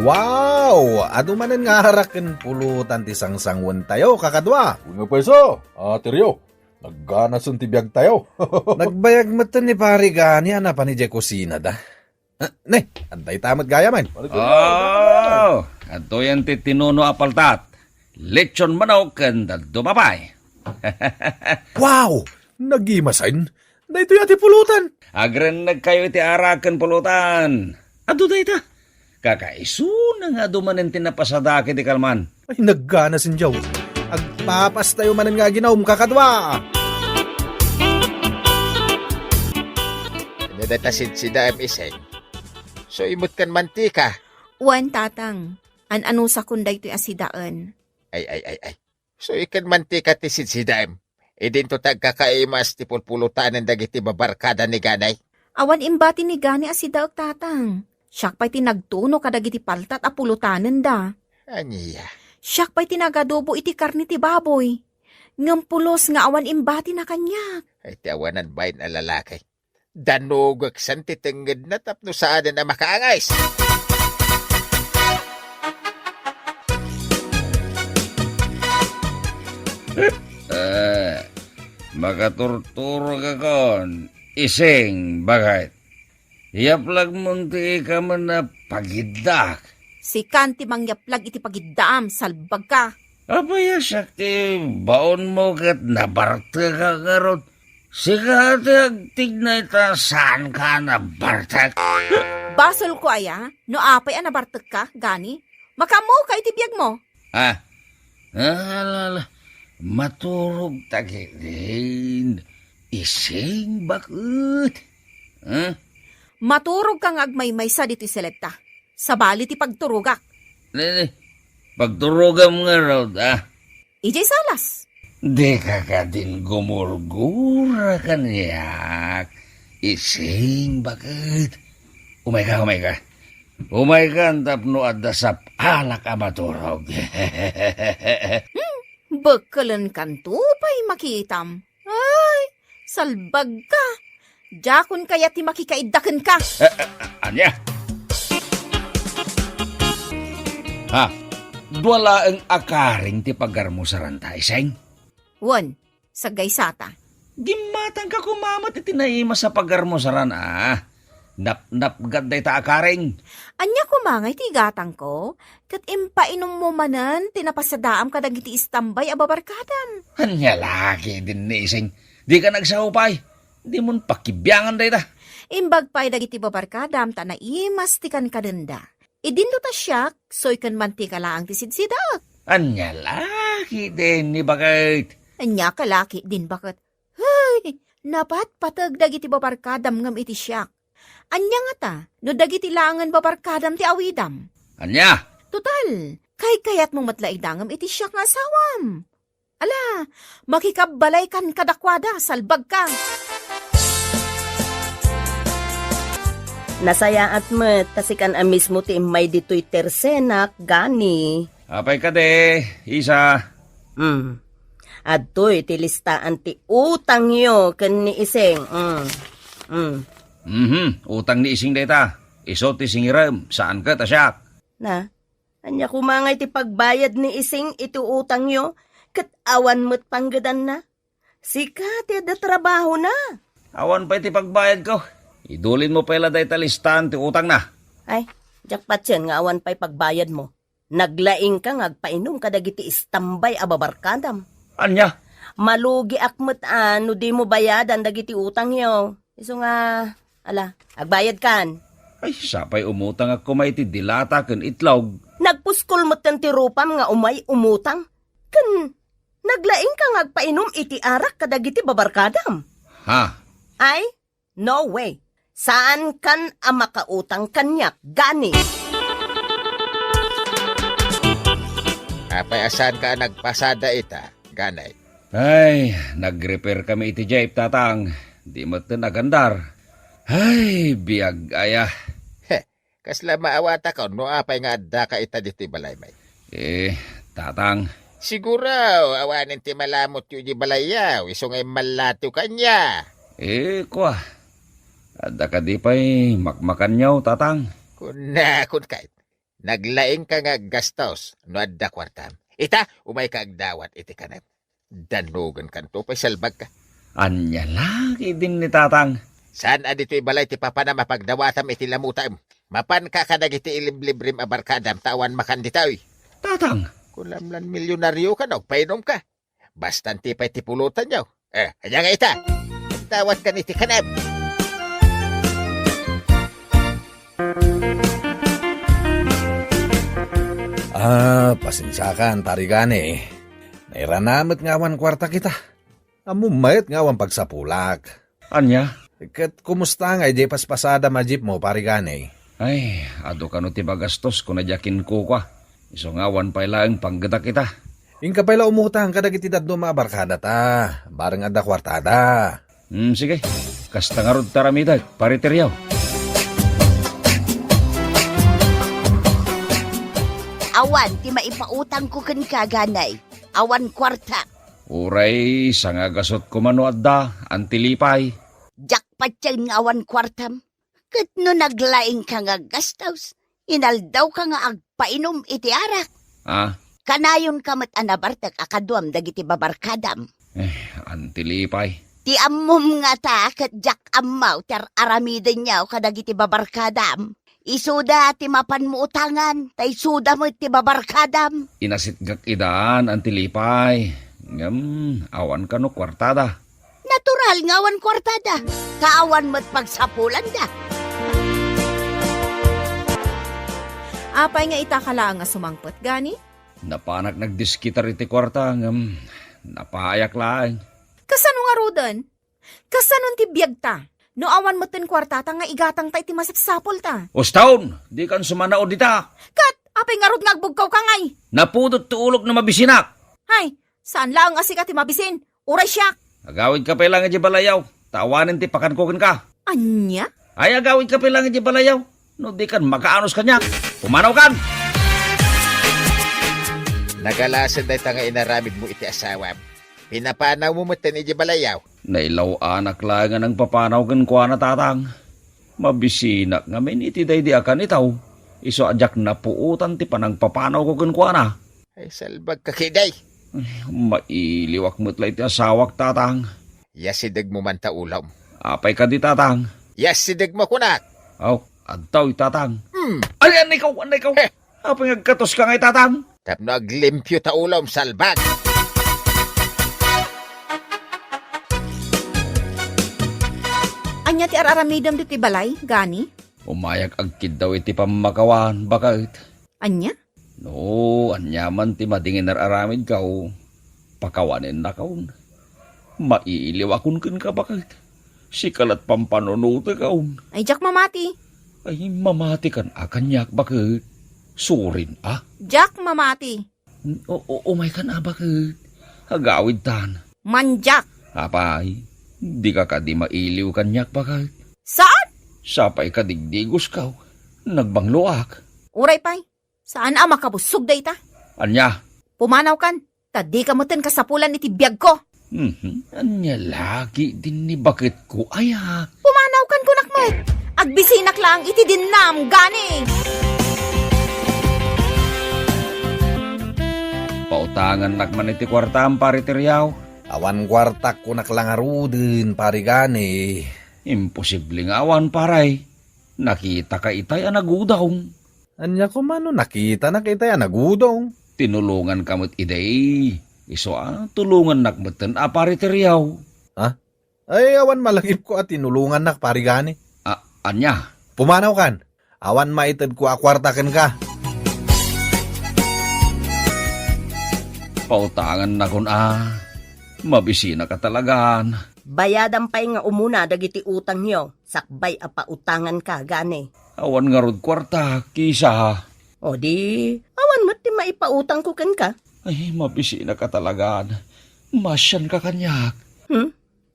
Wow! Adu manen nga arak ken pulutan ti sangsanguentayo, kakadua. Wenno payso, Ate Rio, nagganasen ti biagtayo. Nagbayag metten ni Pari Gani a napan idiay kusinada. Ah, ne, adda ita met gayam. Oh, adtoyen ti tinuno a paltat. Lechon manok ken dadduma pay. Wow! Nagimasen. Daytoy a ti pulutan. Agrennegkayo iti arak ken pulutan. Adu dayta. Kakaisuna nga adu manen ti napasadaak iti kalman. Ay, nagganasen diay. Agpapastayo manen nga aginum, kakadua. No dayta sidsidaem, Iseng, so imut ken mantika. Wen, Tatang. An-anusakon daytoy a sidaen. Ay, ay, ay, ay. So, iken mantika ti sidsidaem. Idinto ti agkakaimas ti pulpulutanen dagiti babarkada ni Gani. Awan imbati ni Gani a sidaek, Tatang. Siak pay ti nagtuno kadagiti paltat a pulutanenda. Ania? Siak pay ti nagadobo iti karne ti baboy. Ngem pulos nga awan imbatina kaniak. Ay, ti awanan bain a lalaki. Danugeksen ti tengngedna tapno saanen a makaangis. Eh, makaturturogakon, Ising, baket. Yaplagmon ti ikamen a pagiddak. Sikan ti mangyaplag iti pagiddaam, salbagka. Apay a siak ti baonmo ket nabartekak ngarud? Sika ti agtignay ta saanka a nabartek. Basolko aya no apay a nabartekka, Gani? Makaammoka iti biagmo. Ah, ala, ala. Maturog ta ketdin. Ising baket. Ah? Maturogka nga agmaymaysa ditoy seledta. Sabali ti pagturogak. Ne, ne. Pagturogam ngarud, ah. Idiay salas. Dika kadin gumurgura kaniak, Ising baket. Umayka, umayka. Umaykan tapno adda sap-alak a maturog. Hmm, bekkelenkanto pay makitam. Ay, salbagka. Diakon kayat ti makikaidda kenka. Eh, eh, ania? Ha? Dua laeng a karing ti pagarmusaranta, Iseng? Wen, saggaysata. Gimmatangka koma met iti naimas a pagarmusaran, a. Napnapgad dayta a karing. Ania koma nga iti igatangko? Ket impainummo manen ti napasadaam kadagiti istambay a babarkadam. Ania la ketdin, Ising? Dika nagsao pay. Dimon pakibiangan dayta. Imbag pay dagiti babarkadam ta naimas ti kankadenda. Idinto ta siak, soy ken mantika laeng ti sidsidaek. Ania la ketdin, baket? Ania ka la ketdin, baket? Hey, napatpateg dagiti babarkadam ngem iti siak. Ania ngata, no dagiti laengen babarkadam ti awidam? Ania? Total, kaykayatmo met la idangem iti siak nga asawam. Ala, makikabbalaykan kadakuada, salbagka. Nasayaat met ta sikan a mismo ti immay ditoy tersenak, Gani. Apay kadi, Isa? Hmm. Adtoy ti listaan ti utangyo ken ni Ising. Hmm. Hmm. Mhm, utang ni Ising dayta. Isu ti singirem, saan ket a siak. Na, ania koma nga iti pagbayad ni Ising iti utangyo, ket awan met panggedanna? Sika ti adda trabahona. Awan pay ti pagbayadko. Idulinmo pay la dayta listaan ti utangna. Ay, diak patien nga awan pay pagbayadmo. Naglaingka nga agpainum kadagiti istambay a babarkadam. Ania? Malugiak met a no dimo bayadan dagiti utangyo. Isu nga, ala, agbayadkan. Ay, sapay umutangak koma iti dilata ken itlog. Nagpuskol metten ti rupam nga umay umutang. Ken naglaingka nga agpainom iti arak kadagiti babarkadam. Ha? Ay, no way. Saankan a makautang kaniak, gani. Apay a saanka a nagpasada ita, gani? Ay, nag-repair kami iti jeep, Tatang. Di metten agandar. Ay, biag aya. Heh, kasla maawatakon no apay nga addaka ita ditoy balay, may. Eh, Tatang. Siguro, awanen ti malamutyo iti balayyo, isu nga immallatiw kaniak. Eh, kua. Adda kadi pay makmakanyo, Tatang? Kunakon kay, naglaingka nga aggastos no adda kuartam. Ita, umayka agdawat iti kanep. Dannogenkanto pay salbagka. Ania la ketdin ni Tatang? Saan a ditoy balay ti papanam a pagdawatam iti lamutam? Mapanka kadagiti iliblibrim a barkadam ta awan makan ditoy. Tatang! Kunamlan milyonarioka no agpainumka. Basta anti pay ti pulotanyo. Eh, ania nga ita? Dawatkan iti kanep. Ah, pasensiakan, Pari Gani. Nairana met nga awan kuartak ita. Ammom met nga awan pagsapulak. Ania? Ket kumusta nga idiay paspasadam a jeepmo, Pari Gani? Ay, adu kano ti magastos, kuna diak kenkuana. Isu nga awan pay laeng panggetak ita. Inka pay la umutang kadagiti dadduma a barkadata, bareng adda kuartada. Hmm, sige. Kasta ngarud ti aramidek, Pari Teriaw. Awan ti maipautangko kenka, Gani. Awan kuarta. Uray, sangagasutko man no adda, Anti Lipay. Diak patien nga awan kuartam. Ket no naglaingka nga aggastos, inaldawka nga agpainum iti arak. Ah? Kanayonka met a nabartek a kaduam dagiti babarkadam. Eh, Anti Lipay. Ti ammom ngata ket diak ammo ti ar-aramidenyo kadagiti babarkadam. Isuda ti mapanmo utangan, ta isuda met ti babarkadam. Inasitgak idan, Anti Lipay. Ngem, awan kano kuartada. Natural nga awan kuartada, ta awan met pagsapulanda. Apay nga ita ka laeng a sumangpet, Gani? Napanak nagdiskitar iti kuarta, ngem napayak laeng. Kasano ngaruden? Kasano ti biagta? No awan metten kuartata nga igatangta iti masapsapulta. Uston, dikan sumanaw dita. Ket, apay ngarud nga agbugkawka ngay? Napudot ti ulok no mabisinak. Hay, saan laeng a sika ti mabisin. Uray siak. Agawidka pay laeng idiay balayyo, ta awanen ti pakanko kenka. Ania? Ay, agawidka pay laeng idiay balayyo. No dikan, makaanos kaniak. Pumanawkan! Nagalasen dayta nga inaramidmo iti asawam. Pinapanawmo metten idiay balayyo. Nailaw-anak laeng a nangpapanaw kenkuana, Tatang. Mabisinak ngamin iti daydi a kanitaw. Isu a diak napuotan ti panangpapanawko kenkuana. Ay, salbagka ketdi. Ay, mailiwak met la iti asawak, Tatang. Yasidegmo man ta ulom. Apay kadi, Tatang? Yasidegmo kunak. Aw, adtoy, Tatang. Hmm. Ay, annay kaw, annay kaw. Eh. Apay nga agkatoska ngay, Tatang? Tapno aglimpio ta ulom, salbag. Ania ti ar-aramidem ditoy balay, Gani? Umayak agkiddaw iti pammakawan, baket. Ania? No, aniaman ti madi nga inar-aramidko, pakawanennakon. Mailiwakon kenka, baket. Sika la't pampanunotekon. Ay, diak mamati. Ay, mamatikan a kaniak, baket. Surin, a? Diak mamati. O, o, umaykan a, baket. Agawidtan. Mandiak. Apay, dika kadi mailiw kaniak, baket. Saan? Sapay kadigdigosko. Nagbangloak. Uray pay. Saan a makabussog dayta? Ania? Pumanawkan, ta dika metten kasapulan iti biagko. Mhm. Ania la ketdin ni baketko, aya? Pumanawkan kunak met. Agbisinak laeng iti dinnam, Gani. Pautangannak man iti kuartam, Pari Teriaw. Awan kuartak kunak la ngaruden, Pari Gani. Imposible nga awan, pare. Nakitaka itay a nagudong. Ania koma no nakitanak itay a nagudong? Tinulonganka met idi. Isu a, tulongannak metten a, Pari Teriaw. Ha? Ay, awan malagipko a tinulongannak, Pari Gani. A, ania? Pumanawkan. Awan maitedko a kuarta kenka. Pautangannakon a. Mabisinaka talagan. Bayadam pay nga umuna dagiti utangyo, sakbay a pautanganka, gani. Awan ngarud kuarta, Kisa. O di, awan met ti maipautangko kenka. Ay, mabisinaka talagan. Maasianka kaniak. Hmm?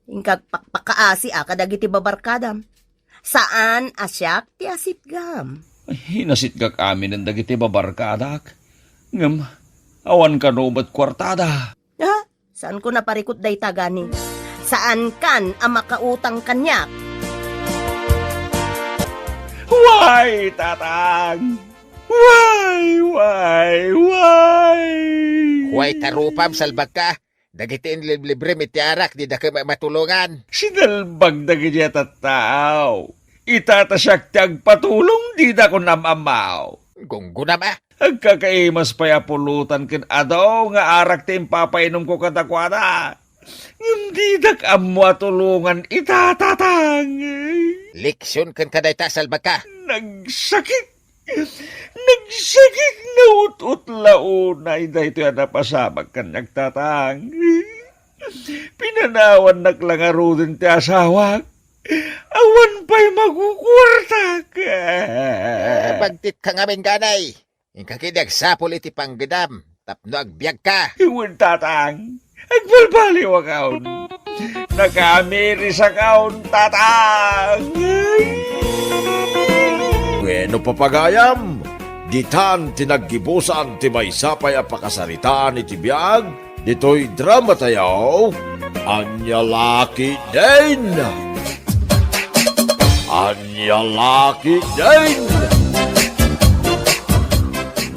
Inka agpakpakaasi a kadagiti babarkadam. Saan a siak ti asitgam. Ay, inasitgak aminen dagiti babarkadak. Ngem, awan kano met kuartada. Ha? Saanko naparikut dayta gani? Saankan a makautang kaniak? Way, tatang! Way, way, way! Way, tarupam, salbagka. Dagiti inliblibrem iti arak, didaka ma-, matulongan. Sinalbag dagiti a tattao. Ita ta siak ti agpatulong, didakon am-ammaw. Gunggonam a. Agkakaimas pay a pulutan ken adu nga arak ti impapainomko kadakuada. Ngem didak ammo a tulongan ita, tatang. Leksion kenka dayta, salbagka. Nagsakit. Nagsakit nga ut-ut la unay daytoy a napasamak kaniak, tatang. Pinanawannak la ngaruden ti asawak. Awan pay makukuartak. Eh, bagtit ka ngamin, ganay. Inka ketdi agsapul iti panggedam tapno agbiagka. Wen, tatang. Agbalbaliwakon. Nakamirisakon, tatang. Wenno, papagayam, ditan ti naggibusan ti maysa pay a pakasaritaan iti biag ditoy dramatayo, Ania La Ketdin. Ania La Ketdin.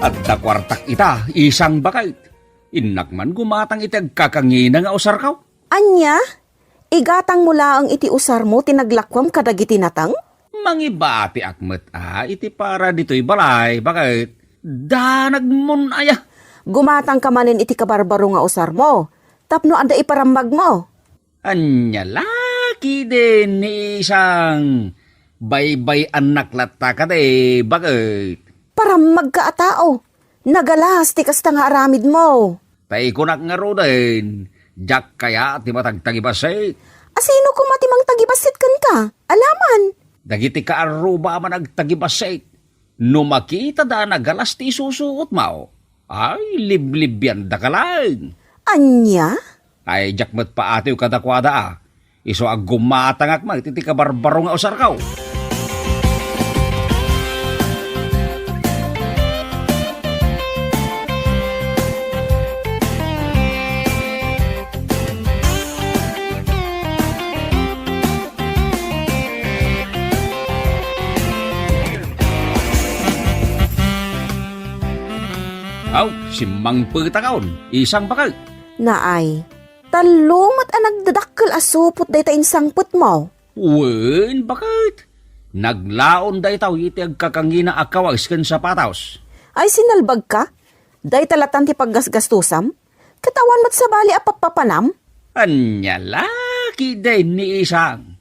Adda kuartak ita, isang baket. Innak man gumatang iti agkakangina nga usarko. Ania? Igatangmo laeng iti usarmo ti naglakuam kadagiti nateng? Mangibatiak met a iti para ditoy balay, baket. Danagmon aya. Gumatangka manen iti kabarbaro nga usarmo, tapno adda iparammagmo. Ania la ketdin ni isang, baybay-annak latta kadi, baket. Parammagka a tao. Nagalas ti kasta nga aramidmo. Ta ikunak ngaruden, diak kayat ti matagtagibassit. A sino koma ti mangtagibassit kenka? Alaman. Dagiti kaarruba a managtagibassit. No makitada a nagalas ti isusuotmo, ay, liblibiandaka laeng. Ania? Ay, diak met paatiw kadakuada a. Isu a gumatangak met iti kabarbaro nga usarko. Aw, simmangpetakon, isang baket. Naay, tallo met a nagdadakkel a supot dayta insangpetmo. Wen, baket. Naglaon dayta iti agkakangina a kawes ken sapatos. Ay, sinalbagka? Dayta latan ti paggasgastusam? Ket awan met sabali a pappapanam? Ania la ketdin ni isang.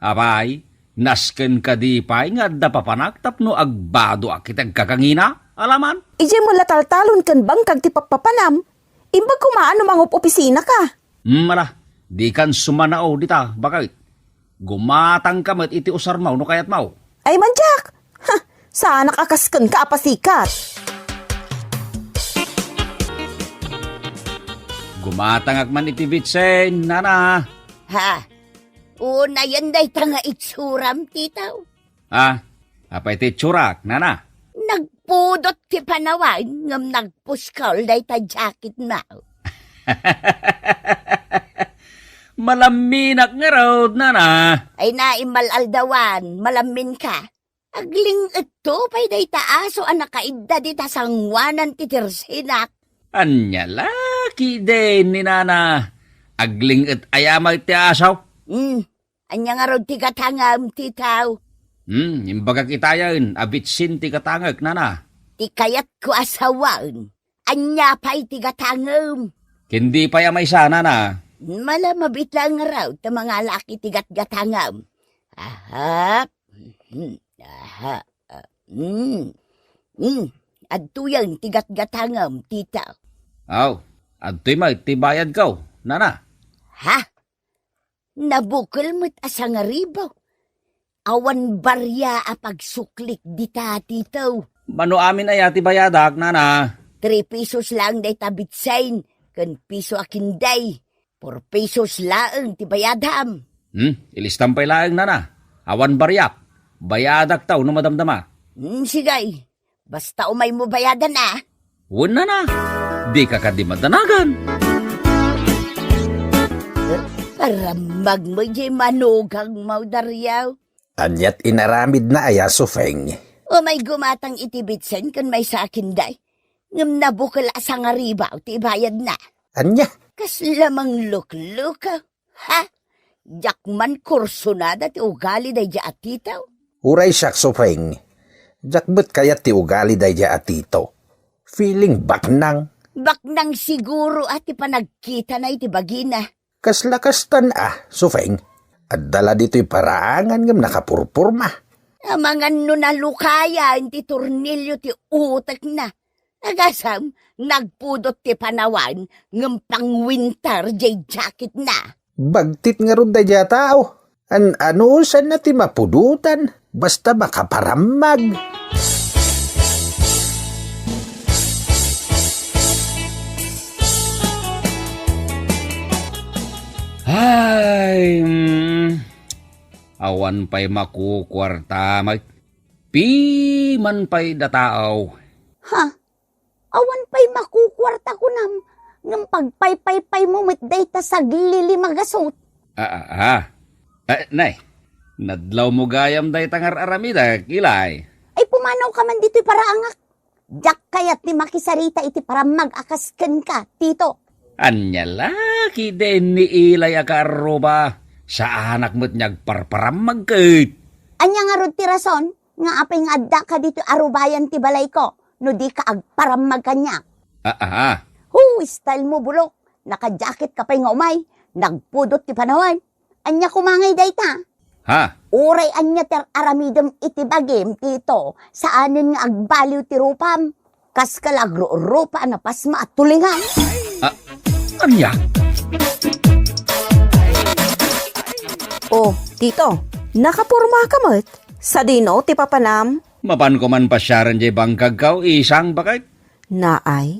Apay, nasken kadi pay nga adda papanak tapno agbadoak iti agkakangina? Alaman? Idiay met la taltalon ken bangkag ti pappapanam. Imbag koma a no mangup-opisinaka. Hmm, ala, dikan sumanao dita, baket. Gumatangka met iti usarmo no kayatmo. Ay, man diak! Ha! Saanak a kas kenka a pasikat. Gumatangak man iti bitsin, nana. Ha? Unayen dayta nga itsuram, titaw. Ah, apay ti itsurak, nana? Nagpudot ti panawan ngem nagpuskol dayta jacketmo. Malamminak ngarud, nana. Ay, naimmal-aldawan, malamminka. Agling-etto pay dayta aso a nakaidda dita sangoanan ti tersinak. Ania la ketdin ni nana? Agling-et aya met ti aso? Hmm. Ania ngarud ti gatangem, titaw? Hmm, imbagak itayen a bitsin ti gatangek, nana. Ti kayatko a sawen, ania pay ti gatangem? Ken di pay a maysa, nana. Mala, mabiit laeng ngarud ta mangalaak iti gatgatangem. Aha. Hmm. Aha. Hmm. Hmm. Adtoyen ti gatgatangem, tita. Aw, Adtoy met ti bayadko, nana. Ha? Nabukel met a sangaribaw. Awan baria a pagsuklik dita, Tito. Mano amin aya ti bayadak, nana? Three pesos laeng dayta bitsen, ken piso a kinday. Four pesos laeng ti bayadam. Hmm, ilistam pay laeng, nana. Awan bariak. Bayadak taw no madamdama. Hmm, sige. Basta umaymo bayadan, a. Wen, nana. Dika kadi madanagan. Parammag mo jay manugang mo, Dario. Aniat inaramidna aya, Sufeng? Umay gumatang iti bitsen ken maysa a kinday. Ngem nabukel a sangaribaw ti bayadna. Ania? Kasla mangluklukaw. Ha? Diak man kursunada ti ugali daydiay a Tito. Uray siak, Sufeng. Diak met kayat ti ugali daydiay a Tito. Feeling baknang. Baknang siguro a ti panagkitana iti bagina. Kasla kastan a, Sufeng. Adda la ditoy paraangan ngem nakapurpurma. Amangan no nalukayan ti tornilyo ti utekna. Agasem, nagpudot ti panawan ngem pangwinter jay jacketna. Bagtit ngarud daydiay a tao. An-anusanna ti mapudotan, basta makaparammag. Ay, mm, awan pay makukuarta, may piman pay da tao. Ha? Awan pay makukuarta kunam, ngem pagpaypaypaymo met dayta saglilima gasut. Ah, ah, ah. Eh, nay, nadlawmo gayam dayta nga ar-aramidek, Ilay. Ay, pumanawka man ditoy paraangak. Diak kayat ti makisarita iti parammag a kas kenka, Tito. Ania la, kidin ni Ilay a kaarruba. Saanak met nga agparparammag ket. Ania ngarud ti rason nga apay nga addaka ditoy arubayan ti balayko no dika agparammag kaniak? Ah, ah, ah. Hu, style mo, bulok. Naka-jacket ka pay nga umay. Nagpudot ti panawan. Ania koma ngay dayta? Ha? Uray ania ti ar-aramidem iti bagim, Tito, saanen nga agbaliw ti rupam. Kas ka la agrurupa a napasma a tulingan. Ah, ania? Oh, Tito, nakaporma ka met? Sadino ti papanam? Mapan ko man pasiaren jay bangkagko, isang baket. Naay,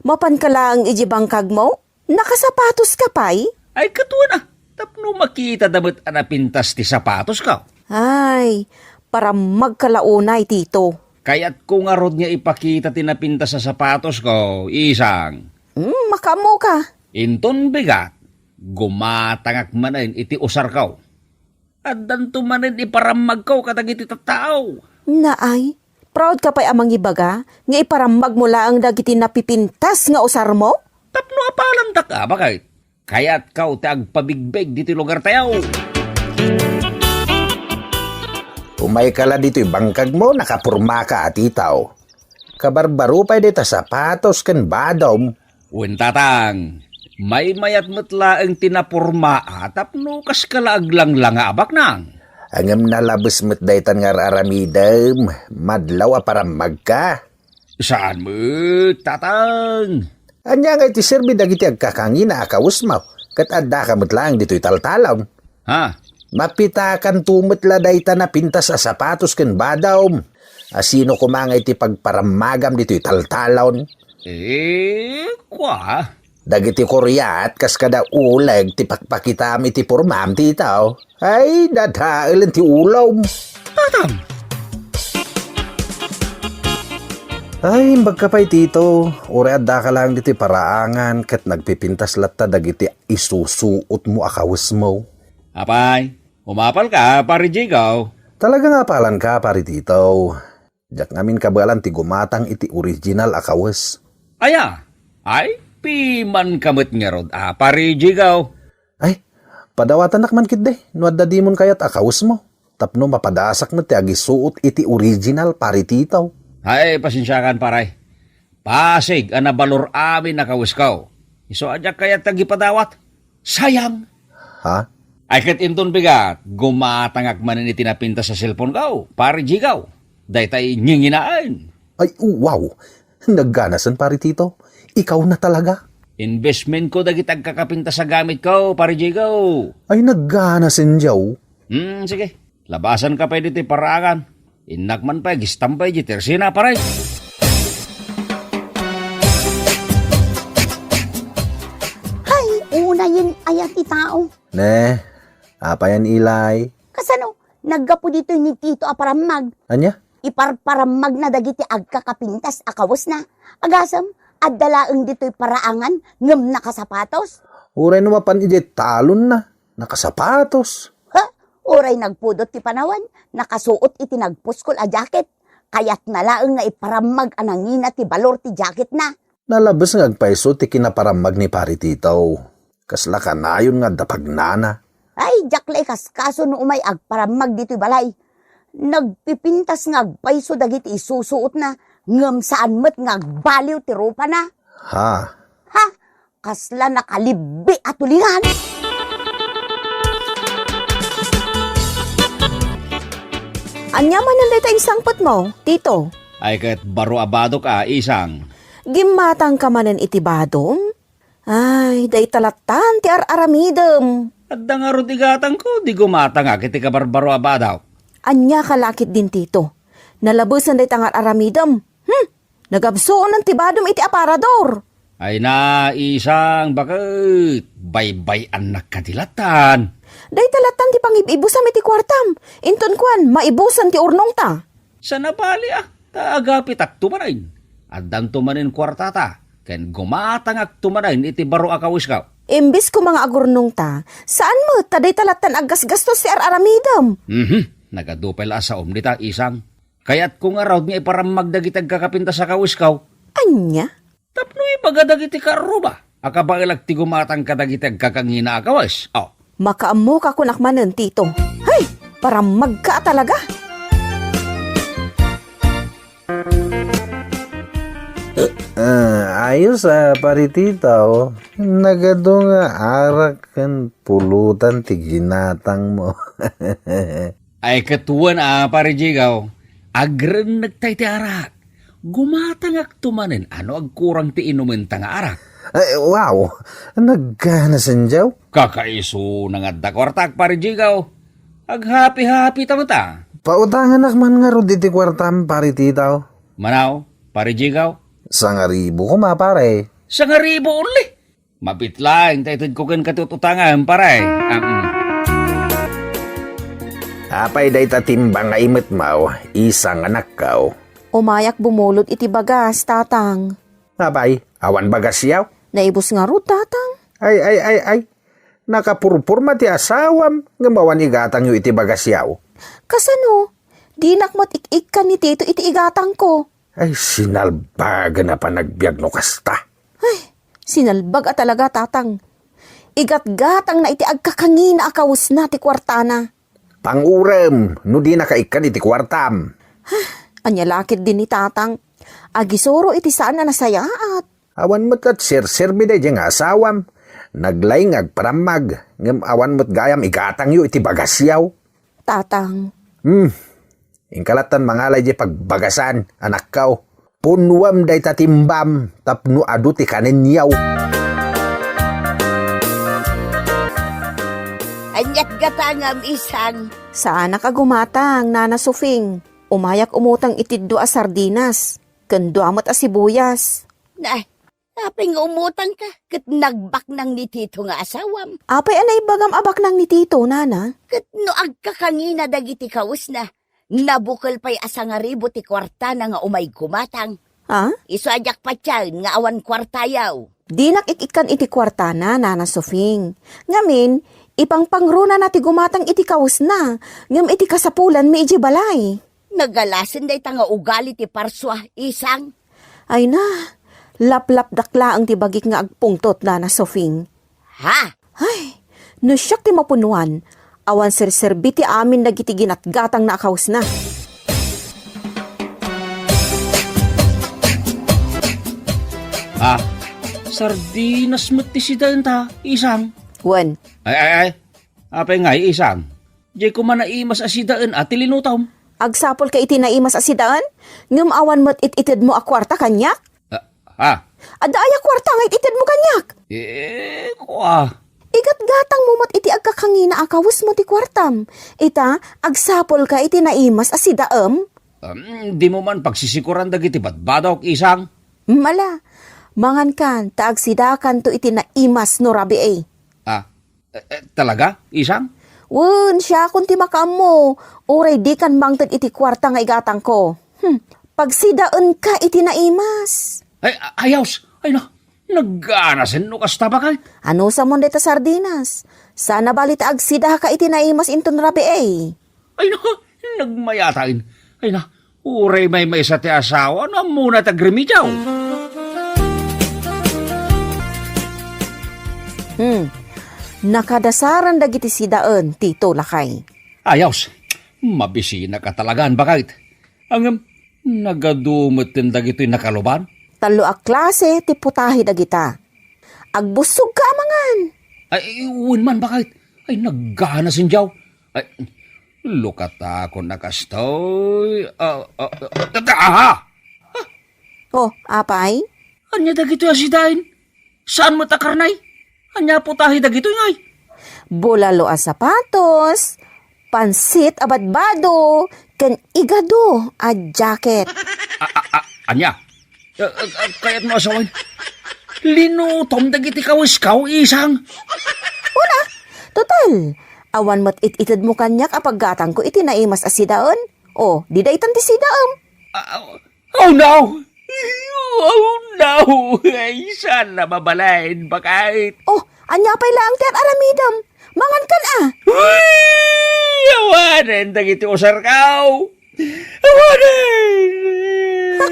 mapan ka laeng iti bangkagmo? Nakasapatos ka pay? Ay, katuan a, tapno makita da met a napintas ti sapatosko. Ay, parammag ka la unay, Tito. Kayatko ngarud nga ipakita ti napintas a sapatosko, isang. Hmm, makaammo ka. Inton bigat, gumatangak manen iti usarko. Addanto manen iparammagko kadagiti tattao. Naay, proud ka pay a mangibaga nga iparammagmo laeng dagiti napipintas nga usarmo? Tapno apalandak a, baket. Kayatko ti agpabigbeg ditoy lugartayo. Umayka la ditoy bangkagmo, nakapormaka a Tito. Kabarbaro pay dayta sapatos ken badom. Wen, Tatang, maymayat met laeng ti napormaa tapno kaska la aglanglanga a baknang. Ngem nalabes met daytan nga ar-aramidem, madlaw a parammagka. Saan met, Tatang? Ania ngay ti serbi dagiti agkakangina a kawesmo, ket addaka met laeng ditoy taltalon? Ha? Mapitakanto met la dayta napintas a sapatos ken badom. A sino koma ngay ti pagparammagam ditoy taltalon? Eh, kua? Dagiti kuriat kas kada uleg ti pakpakitam iti pormam, Tito. Ay, dadaelen ti ulom. Atam! Ay, imbagka pay, Tito. Uray addaka laeng ditoy paraangan ket nagpipintas latta dagiti isusuotmo a kawesmo. Apay, umapalka, Pari Jigo? Talaga nga apalanka, Pari Tito. Diak ngamin kabaelan ti gumatang iti original a kawes. Aya? Ay, pimanka met ngarud a, Pari Jigo. Ay, padawatanak man ketdi no adda dimon kayat a kawesmo, tapno mapadasak met ti agisuot iti original, Pari Tito. Ay, pasensiakan, pare. Pasig a nabalor amin a kawesko. Isu a diak kayat ti agipadawat. Sayang. Ha? Ay, ket inton bigat, gumatangak manen iti napintas a cellphoneko, Pari Jigo. Daytay nginginaen. Ay, wow! Nagganasen, Pari Tito. Ikaw na talaga. Investmentko dagiti agkakapintas a gamitko, Pare Jigo. Ay, naggana, Sendiaw. Hmm, sige. Labasanka pay ditoy paraangan. Innak man pay agistampay diay tersena, pare. Hay, unayen aya ti tao. Ne, apayan, Ilay? Kasano? Naggapu ditoy ni Tito a parammag. Ania? Iparparammagna dagiti agkakapintas a kawesna. Agasem, adda laeng ditoy paraangan ngem nakasapatos. Uray no mapan idiay talonna, nakasapatos. Ha? Uray nagpudot ti panawen, nakasuot iti nagpuskol a jacket. Kayatna laeng nga iparammag a nangina ti balor ti jacketna. Nalabes nga agpayso ti kinaparammag ni Pari Tito. Kasla kanayon nga adda pagnana. Ay, diak la ikaskaso no umay agparammag ditoy balay. Nagpipintas nga agpayso dagiti isusuotna, ngem saan met nga agbaliw ti rupana. Ha? Ha? Kasla nakalibbi a tulingan! Ania manen dayta insangpetmo, Tito? Ay, ket baro a badok a, Isang. Gimmatangka manen iti badom? Ay, dayta lattan ti ar-aramidem. Adda ngarud igatangko, di gumatangak iti kabarbaro a badok. Ania ka la ketdin, Tito? Nalabesen dayta nga ar-aramidem. Hmm? Nagabsuonen ti badom iti aparador. Ay na, Isang, baket baybay-annak kadi lattan. Dayta lattan ti pangib-ibusam iti kuartam. Inton kuan, maibusan ti urnongta. Saan a bali a, ta agapitakto manen. Addanto manen kuartata, ken gumatangakto manen iti baro a kawisko. Imbes koma nga agurnongta, saan met ta dayta lattan aggasgastos ti ar-aramidem. Mhm. Nagadu pay la a saom dita, Isang. Kayatko ngarud nga iparammag dagiti agkakapintas a kawisko. Ania? Tapno ibaga dagiti kaarruba a kabaelak ti gumatang kadagiti agkakangina a kawes. Oh. Makaammoka kunak manen, Tito. Hay! Parammagka a talaga! Ah, ayos a, Pari Tito. Nagadu nga arak ken pulutan ti ginatangmo. Ay, ket wen a, Pare Jigaw, agrennegta iti arak. Gumatangakto manen a no agkurang ti inumenta nga arak. Ay, wow! Naggana, Sendiaw. Kakaisuna nga adda kuartak, Pare Jigaw. Aghapi-hapita met a. Pautanganak man ngarud iti kuartam, Pare Tito. Manaw, Pare Jigaw? Sangaribu koma, pare. Sangaribu only? Mabit laeng ta itedko kenka ti ut-utangan, pare. Ah, mm. Apay dayta timbang nga imetmaw, Isang, anakko? Umayak bumulod iti bagas, Tatang. Apay, awan bagasyaw? Naibus ngarud, Tatang. Ay, ay, ay, ay. Nakapurporma ti asawam, ngem awan igatangyo iti bagasyaw. Kasano? Dinak met ik-ikkan ni Tito iti igatangko. Ay, sinalbagan a panagbiag no kasta. Ay, sinalbag a talaga, Tatang. Igatgatangna iti agkakangina a kawesna ti kuartana. Pangurem, no dinaka ikkan iti kuartam. Ania la ketdin ni Tatang? Agisuro iti saan a nasayaat. Awan met ket serserbi daydiay nga asawam. Naglaing nga agparammag, ngem awan met gayam igatangyo iti bagasyaw. Tatang. Hmm. Inka lattan mangala idiay pagbagasan, anakko. Punnuem dayta timbam tapno adu ti kanenyaw. Aniat gatangam, Isang? Saanak a gumatang, Nana Sofing. Umayak umutang iti dua a sardinas, ken dua met a sibuyas. Na, apay nga umutangka ket nagbaknang ni Tito nga asawam? Apay a naibagam a baknang ni Tito, Nana? Ket no agkakangina dagiti kawesna, nabukel pay a sangaribu ti kuartana nga umay gumatang. Ah? Isu a diak patiaen nga awan kuartayaw. Dinak ik-ikkan iti kuartana, Nana Sofing. Ngamin, ipangpangrunana ti gumatang iti kawesna, ngem iti kasapulanmi idiay balay. Nagalasen dayta nga ugali ti parsua, Isang. Ay na, laplapdak laeng ti bagik nga agpungtot, Nana Sofing. Ha? Ay, no siak ti mapunuan, awan serserbi ti amin dagiti ginatgatangna a kawesna. Ah, sardinas met ti sidaenta, Isang. Wen. Ay, ay, ay. Apay ngay, Isang? Diay koma naimas a sidaen a ti linutom. Agsapulka iti naimas a sidaen? Ngem awan met it-itedmo a kuarta kaniak? Ah, ah. Adda aya kuarta nga ititedmo kaniak? Eh, kua. Igatgatangmo met iti agkakangina a kawesmo ti kuartam. Ita, agsapulka iti naimas a sidaem? Em, dimo man pagsisikuran dagiti badbadok, Isang? Mala, mangankan, ta agsidakanto iti naimas no rabii. Ah, eh, eh, talaga, Isang? Wen, siakon ti makaammo. Uray dikan mangted iti kuarta nga igatangko. Hmm, pagsidaenka iti naimas. Ay, a-, ayaws. Ay, na, nagganasen no kasta, baket. Anusamon dayta sardinas? Sana bali ta agsidaka iti naimas inton rabii. Ay, na, nagmayatain. Ay, na, uray maymaysa ti asawa, no ammona ti agremediaw. Hmm. Nakadasaran dagiti sidaen, Tito, lakay. Ayaws. Mabisinaka talaga, baket. Ngem, nagadu metten dagitoy nakaluban? Tallo a klase ti putahe dagita. Agbussogka a mangan. Ay, wen man, baket. Ay, nagganasen diaw. Ay, lukatakon a kastoy. Ah, ah, ah, ah, aha! Oh, apay? Ania dagitoy a sidaen? Saan met a karne? Ania putahe dagitoy, ngay? Bulalo a sapatos, pansit a badbado, ken igado a jacket. A, a, a, ania? A, a, a, kayatmo a sawen? Linutom dagiti kawiskaw, Isang. Una, total, awan met it-itedmo kaniak a paggatangko iti naimas a sidaen. O, di daytan ti sidaem. A, a, Oh, no! Oh, no! Ay, saan na mabalin, baket? Oh, ania pay laeng ti ar-aramidem? Mangankan a! Uy! Awanen dagiti usarkaw! Awanen! Ha?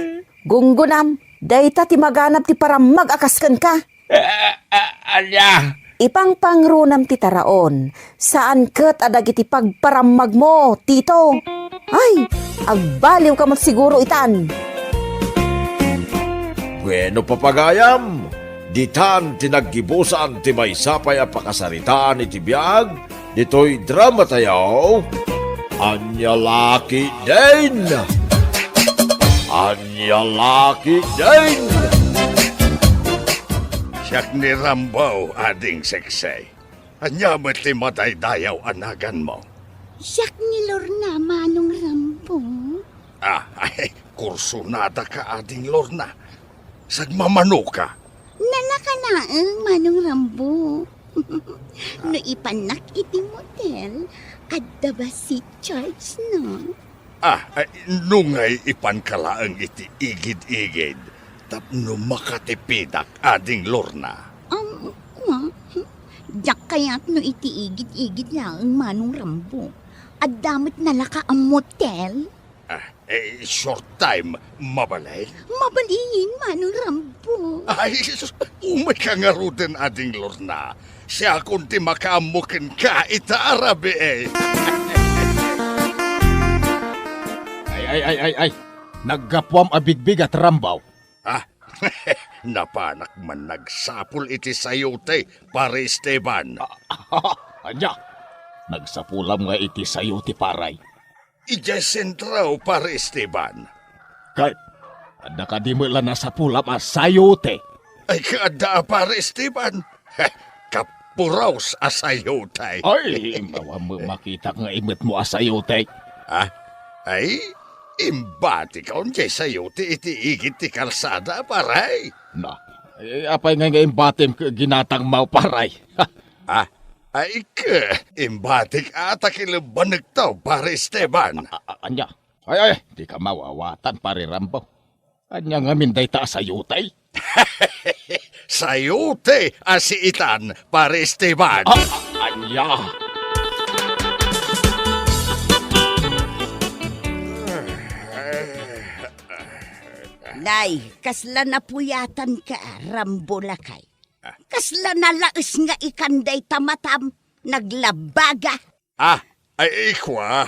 Gunggonam, dayta ti maganab ti parammag a kas kenka. A, a, ania? Ipangpangronam ti taraon, saan ket a dagiti pagparammagmo, Tito. Ay, agbaliwka met siguro itan. Bueno, papagayam, ditan ti naggibusan ti maysa pay a pakasaritaan iti biag ditoy dramatayo, Ania La Ketdin! Ania La Ketdin! Siak ni Rambo, Ading Seksey. Ania met ti madaydayaw a naganmo? Siak ni Lorna, Manong Rambo. Ah, ay, kursunada ka, Ading Lorna. Sagmamano ka? Nalaka laeng, Manong Rambo. No ipannak iti motel, adda ba seat charge, no? Ah, ay, no ngay ipanka laeng iti igid-igid tapno makatipidak, Ading Lorna. Um, kua, diak kayat no iti igid-igid laeng, Manong Rambo. Adda met nalaka a motel. Ah, eh, short time, mabalin? Mabalin, Manong Rambo. Ay, sus, umay ka ngaruden, Ading Lorna. Siakon ti makaammo kenka ita a rabii, eh. Ay, ay, ay, ay, ay. Naggapuam a bigbigat, Rambo. Ah, napanak man nagsapul iti sayote, Pare Esteban. Ah, ania? Nagsapulam nga iti sayote, pare? Idiay sentro, Pare Esteban. Ket, adda kadi met la nasapulam a sayote? Ay, kaadda a, Pare Esteban. Heh, kapuros a sayote. Ay, awan met makitak nga imetmo a sayote. Ah, ay, imbatikon diay sayote iti igid ti kalsada, pare. Na, eh, apay ngay nga imbatim ket ginatangmo, pare? Ah, ay, ket, imbatik a ta kilebbanekto, Pare Esteban. A-, a-, ania? Ay, ay, dika mawawatan, Pare Rambo. Ania ngamin dayta a sayote? Sayote a siitan, Pare Esteban. A-, a-, ania? Nay, kasla napuyatanka, Rambo lakay. Kasla nalaes nga ikan dayta matam, naglabaga. Ah, ay, kua,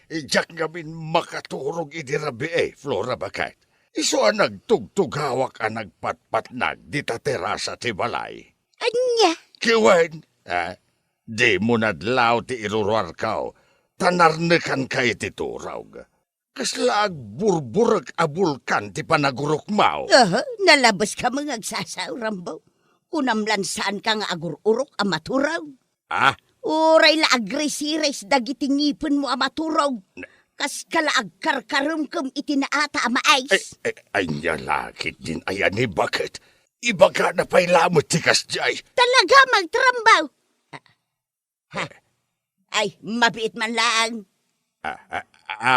diak ngamin makaturog idi rabii, Flora baket. Isu a nagtugtugawak a nagpatpatnag dita terasa ti balay. Ania? Ket wen, ah, dimo nadlaw ti iruruarko, ta narnekanka iti turog. Kasla agburburek a bulkan ti panagurokmo. Aha, nalabeska met nga agsasao, Rambo. Kunam lan saanka nga agur-urok a maturog. Ah? Uray la agrisiris dagiti ngipenmo a maturog. Na- Kaska la agkarkaremkem iti naata a mais. Ay, ay, ania la ketdin aya ni baket? Ibagana pay lamet ti kasdiay. Talaga, Rambo? Ha? Ay, mabiit man laeng. Ah, ah,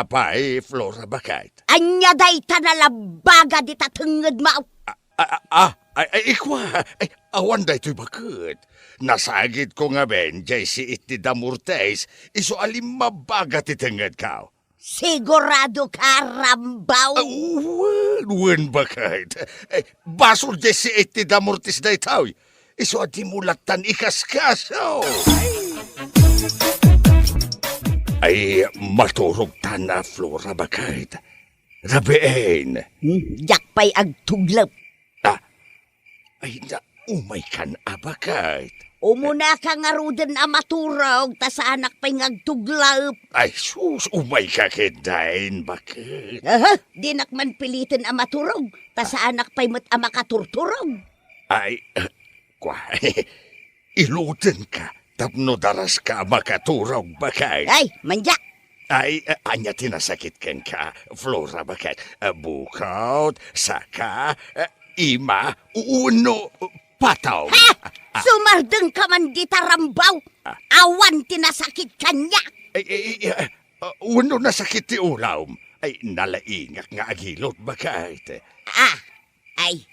apay, Flora, baket? Ania dayta nalabaga dita tengngedmo? Ah, ah, ah, ah, ay, ay, ikua, ay, awan daytoy baket. Nasagidko ngamin jay siit ti damortis, isu a limmabaga ti tengngedko. Siguradoka, Rambo? Ah, wen, wen, baket. Eh, basol jay siit ti damortis daytoy. Isu a dimo lattan ikaskaso. Ay, maturogtan a Flora, baket. Rabiin. Hmm, diak pay agtuglep. Ah, ay, na, umaykan a baket. Umunaka ngaruden a maturog, ta saanak pay nga agtuglep. Ay, sus, umayka ketdin, baket. Aha, dinak man piliten a maturog, ta saanak pay met a makaturturog. Ay, eh, kua, ilutenka tapno daraska a makaturog, baket. Ay, mandiak! Ay, eh, ania ti nasakit kenka, Flora, baket? Eh, bukot, saka, eh, ima, wenno, eh, patong? Ha! Ah, ah. Sumardengka man dita, Rambo! Ah. Awan ti nasakit kaniak! Ay, ay, ay, ah, ah, wenno nasakit ti ulom? Ay, nalaingak nga agilot, baket. Ah, ay,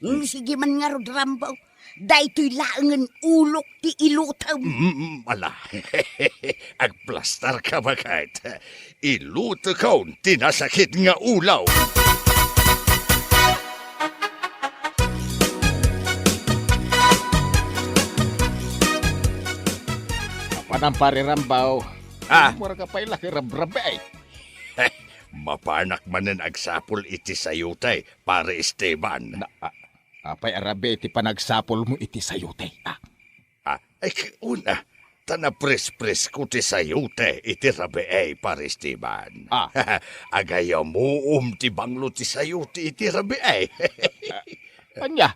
mm, sige man ngarud, Rambo. Daytoy laengen ulok ti ilutem. Mm, ala. Agplastarka, baket. Ilutekon ti nasakit nga ulom. Apanan, Pare Rambo? Ah? Mura ka pay la ket rabrabi. Mapanak manen agsapul iti sayote, Pare Esteban. Na, a-, apay a rabii ti panagsapulmo iti sayote, a? Ah, ay, una, ta naprespresko ti sayote iti rabii, Pare Esteban. Ah. Agayamuom ti banglo ti sayote iti rabii. Ah, ania?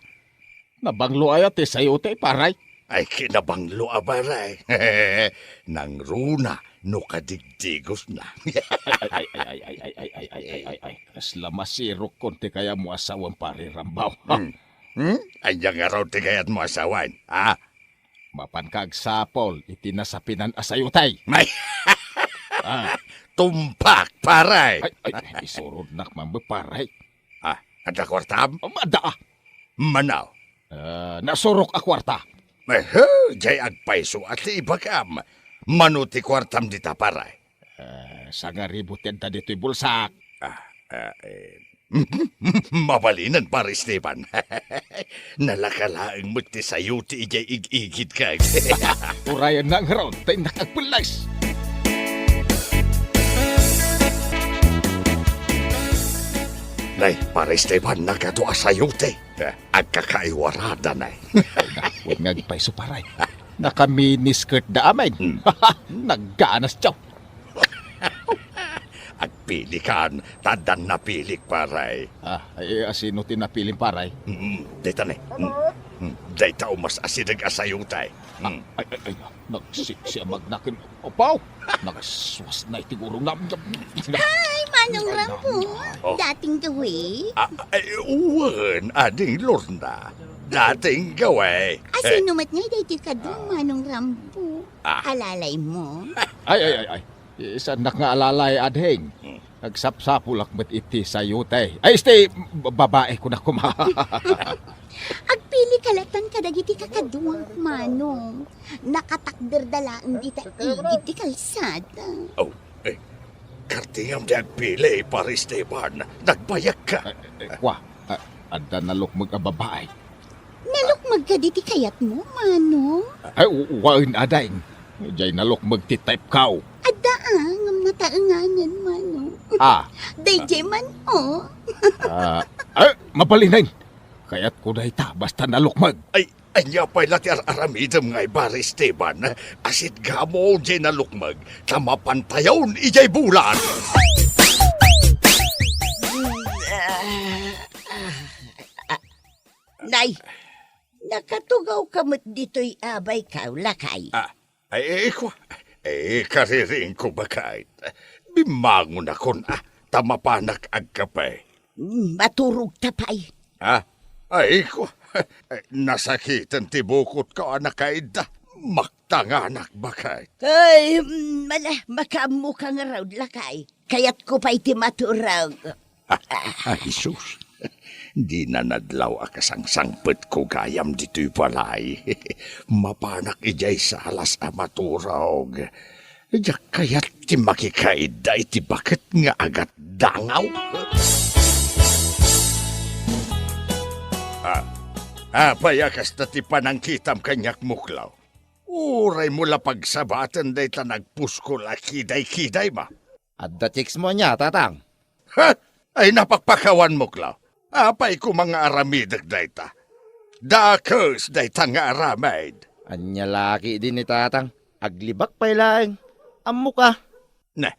Nabanglo aya ti sayote, Pare? Ay, kinabanglo a, Pare. Nangruna no kadigdigosna. Ay, ay, ay. Kasla masirokkon ti kayatmo a sawen, Pare Rambo. Hmm? Hmm? Ania ngarud ti kayatmo a sawen, ha? Mapanka agsapul iti nasapinan a sayote. Ay! Ah. Tumpak, Pare! Ay, ay, isurodnak man, Pare. Ah, adda kuartam? Um, adda, ah. Mano? Ah, nasurok a kuarta. Ehe, jay agpayso a ti ibagam. Mano ti kuartam dita, Pare? Ah, sangaribu ti adda ditoy bulsak. Ah, ah, eh. Mabalinen, Pare Esteban. Nalaka laeng met ti sayote idiay ig-igidko. Urayennak ngarud, ta innak agpelles. Nay, Pare Esteban, nagadu a sayote. Eh, agkakaiwarada, nay. Wen nga agpayso, Pare. Nakaminiskirtda amin. Hmm. Nagganas, tiyo. Agpilikan, ta addan napilik, Pare. Ah, ay, asino ti napilim, Pare? Mm, dayta ne. Mm. Mm. Dayta umas asideg a sayote. Mm. Ay, ay, ay, nagsiksi a magnaken. Apaw! Nagsuas na iti gurong na. Hi, Manong Rambo. Oh. Dating gawi? Ah, ay, wen, Ading Lorna. Dating gawi. Asino met ngay daytoy kadu, Manong Rambo? Ah. Alalaymo? Ay, ay, ay, ay. Saannak nga alalay, ading. Hmm. Nagsapsapulak met iti sayote. Ay, iti, ba-, babae ko na kuma. Agpili ka latan kadagiti kakaduak, Manong. Nakatakderda laeng dita igid ti kalsada. Oh, eh, kartingam ti agpili, Pare Esteban. Nagbayag ka. Eh, eh, kwa, ah, adda nalukmeg a babae. Nalukmeg kadi ti kayatmo, Manong? Ay, u-, wen, ading. Jay nalukmeg ti type ko. Adda, ah, ngem nataenganen, Manong. Ah. Dayjay man, oh. Ah, ay, mabalinen. Kayatko dayta, basta nalukmeg. Ay, ania pay la ti ar-aramidem ngay, Pare Esteban? Asidegmo jay nalukmeg, ta mapantayon idiay bulan. Nay, nakatugawka met ditoy a baykam, lakay. Ah, ay, ay, kua. Ay, kaririingko, baket. Bimmangonakon, ah, ta mapanak agkape. Mm, maturogta pay. Ah, ay, kua. Nasakiten ti bukotko a nakaidda. Maktanganak, baket. Ay, mm, mala, makaammoka ngarud, lakay. Kayatko pay ti maturog. Ah, ah, Jesus. Dina nadlaw a kasangsangpetko gayam ditoy balay. Mapanak idiay salas a maturog. Diak kayat ti makikaidda iti baket nga agatdangaw. Ah, apay a kasta ti panangkitam kaniak, Muklaw? Uraymo la pagsabaten dayta nagpuskol a kidaykidaymo. Adda chicks mo ania, Tatang? Ha? Ay, napakpakawan, Muklaw. Apay koma nga aramidek dayta? Dakes dayta nga aramid. Ania la ketdin ni Tatang? Aglibak pay laeng. Ammoka. Ne,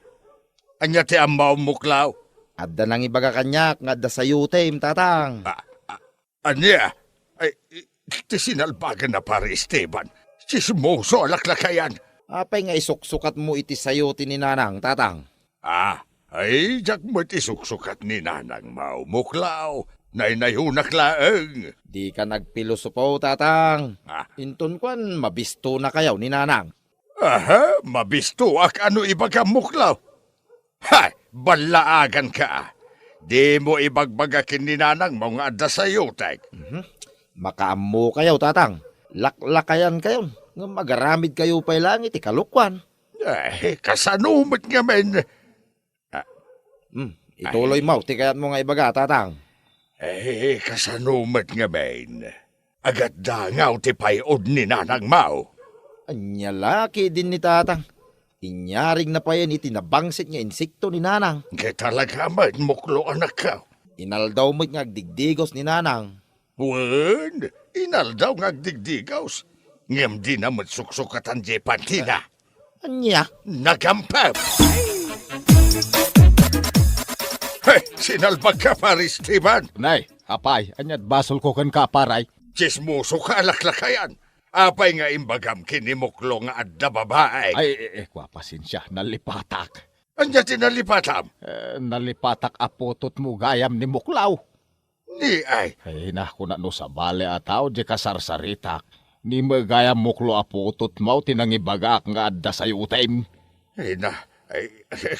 ania ti ammom, Muklaw? Adda nangibaga kaniak nga adda sayotem, Tatang. Ah, ah, Ania? Ay, ti sinalbagan a Pare Esteban. Tsismoso a laklakayan. Apay nga isuksukatmo iti sayote ni Nanang, Tatang? Ah, ay, diak met isuksukat ni Nanangmo, Muklaw. Naynayonak laeng. Dika nagpilosopo, Tatang. Ah. Inton kuan, mabistonakayo ni Nanang. Aha, mabistoak a no ibagam, Muklaw. Hay, ballaaganka. Dimo ibagbaga ken ni Nanangmo nga adda sayotek. Mhm. Makaammokayo, Tatang. Laklakayankayon, ngem agaramidkayo pay laeng iti kalokuan. Eh, kasano met ngamin? Ah. Hmm, ituloymo ti kayatmo nga ibaga, Tatang. Eh, kasano met ngamin? Agatdangaw ti pay-od ni Nanangmo. Ania la ketdin ni Tatang? Inyarigna payen iti nabangsit nga insekto ni Nanang. Ket talaga met, Muklo, anakko. Inaldaw met nga agdigdigos ni Nanang. Wen, inaldaw nga agdigdigos. Ngem dina met suksukatan diay pantina. Ania? Nagampem! Hey, sinalbagka, Pare Esteban! Nay, apay, ania't basolko kenka, Pare? Tsismosoka a laklakayan. Apay nga imbagam ken ni Muklo nga adda babai? Ay, eh, eh, kua, pasensia, nalipatak. Ania ti nalipatam? Eh, nalipatak a putotmo gayam ni Muklaw. Ni ay. Ay, na, kuna no sabali a tao, di kasarsaritak. Ni met gayam, Muklo, a putotmo ti nangibagaak nga adda sayotem. Ay, na, ay,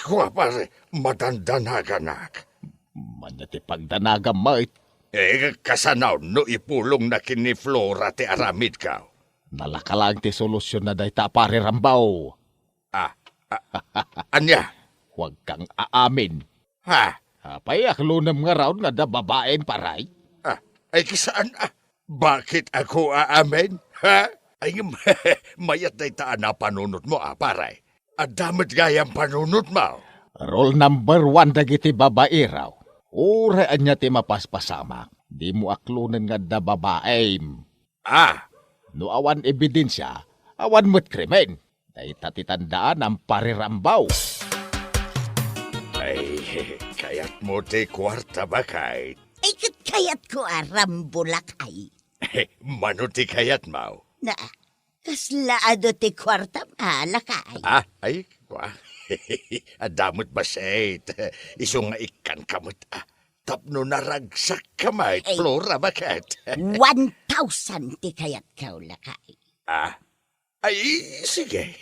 kua, Pare, madandanaganak. Ania ti pagdanagam met? Eh, kasano no ipulongna ken ni Flora ti aramidko? Nalaka laeng ti solusionna dayta, Pare Rambaw. Ah, ah, ania? Huwag kang aamin. Ha? Apay, aklonem ngarud nga adda babaim, Pare? Ah, ay, kasano, ah? Bakit ako aamin? Ha? Ay, ngem, mayat dayta a napanunotmo, ah, Pare. Adda met gayam panunotmo. Rule number one dagiti babairo. Uray ania ti mapaspasamak, dimo aklonen nga adda babaim. Ah. No awan ebidensia, awan met krimen. Dayta ti tandaanam, Pare Rambaw. Ay, kayatmo ti kuarta, baket? Ay, ket kayatko a Rambo, lakay. Mano ti kayatmo? Na, kasla adu ti kuartam a, lakay? Ah, ay, kua. Adda met bassit. Isu nga ikkanka met, ah. Tapno naragsakka met, ay, Flora, baket? One thousand ti kayatko, lakay. Ah, ay, sige.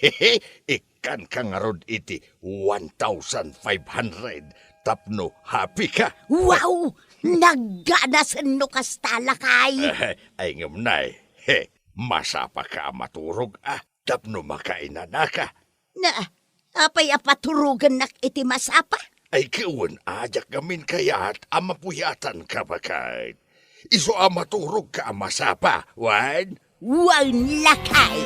Ikkanka ngarud iti one thousand five hundred tapno happy ka. Wow! Nagganasen no kasta, lakay. Ay, ngem, Nay, he, masapaka a maturog, ah, tapno makainanaka. Na, apay a paturogennak iti masapa? Ay, ket wen, a, diak ngamin kayat a mapuyatanka, baket. Isu a maturogka a masapa, wen? Wen, lakay!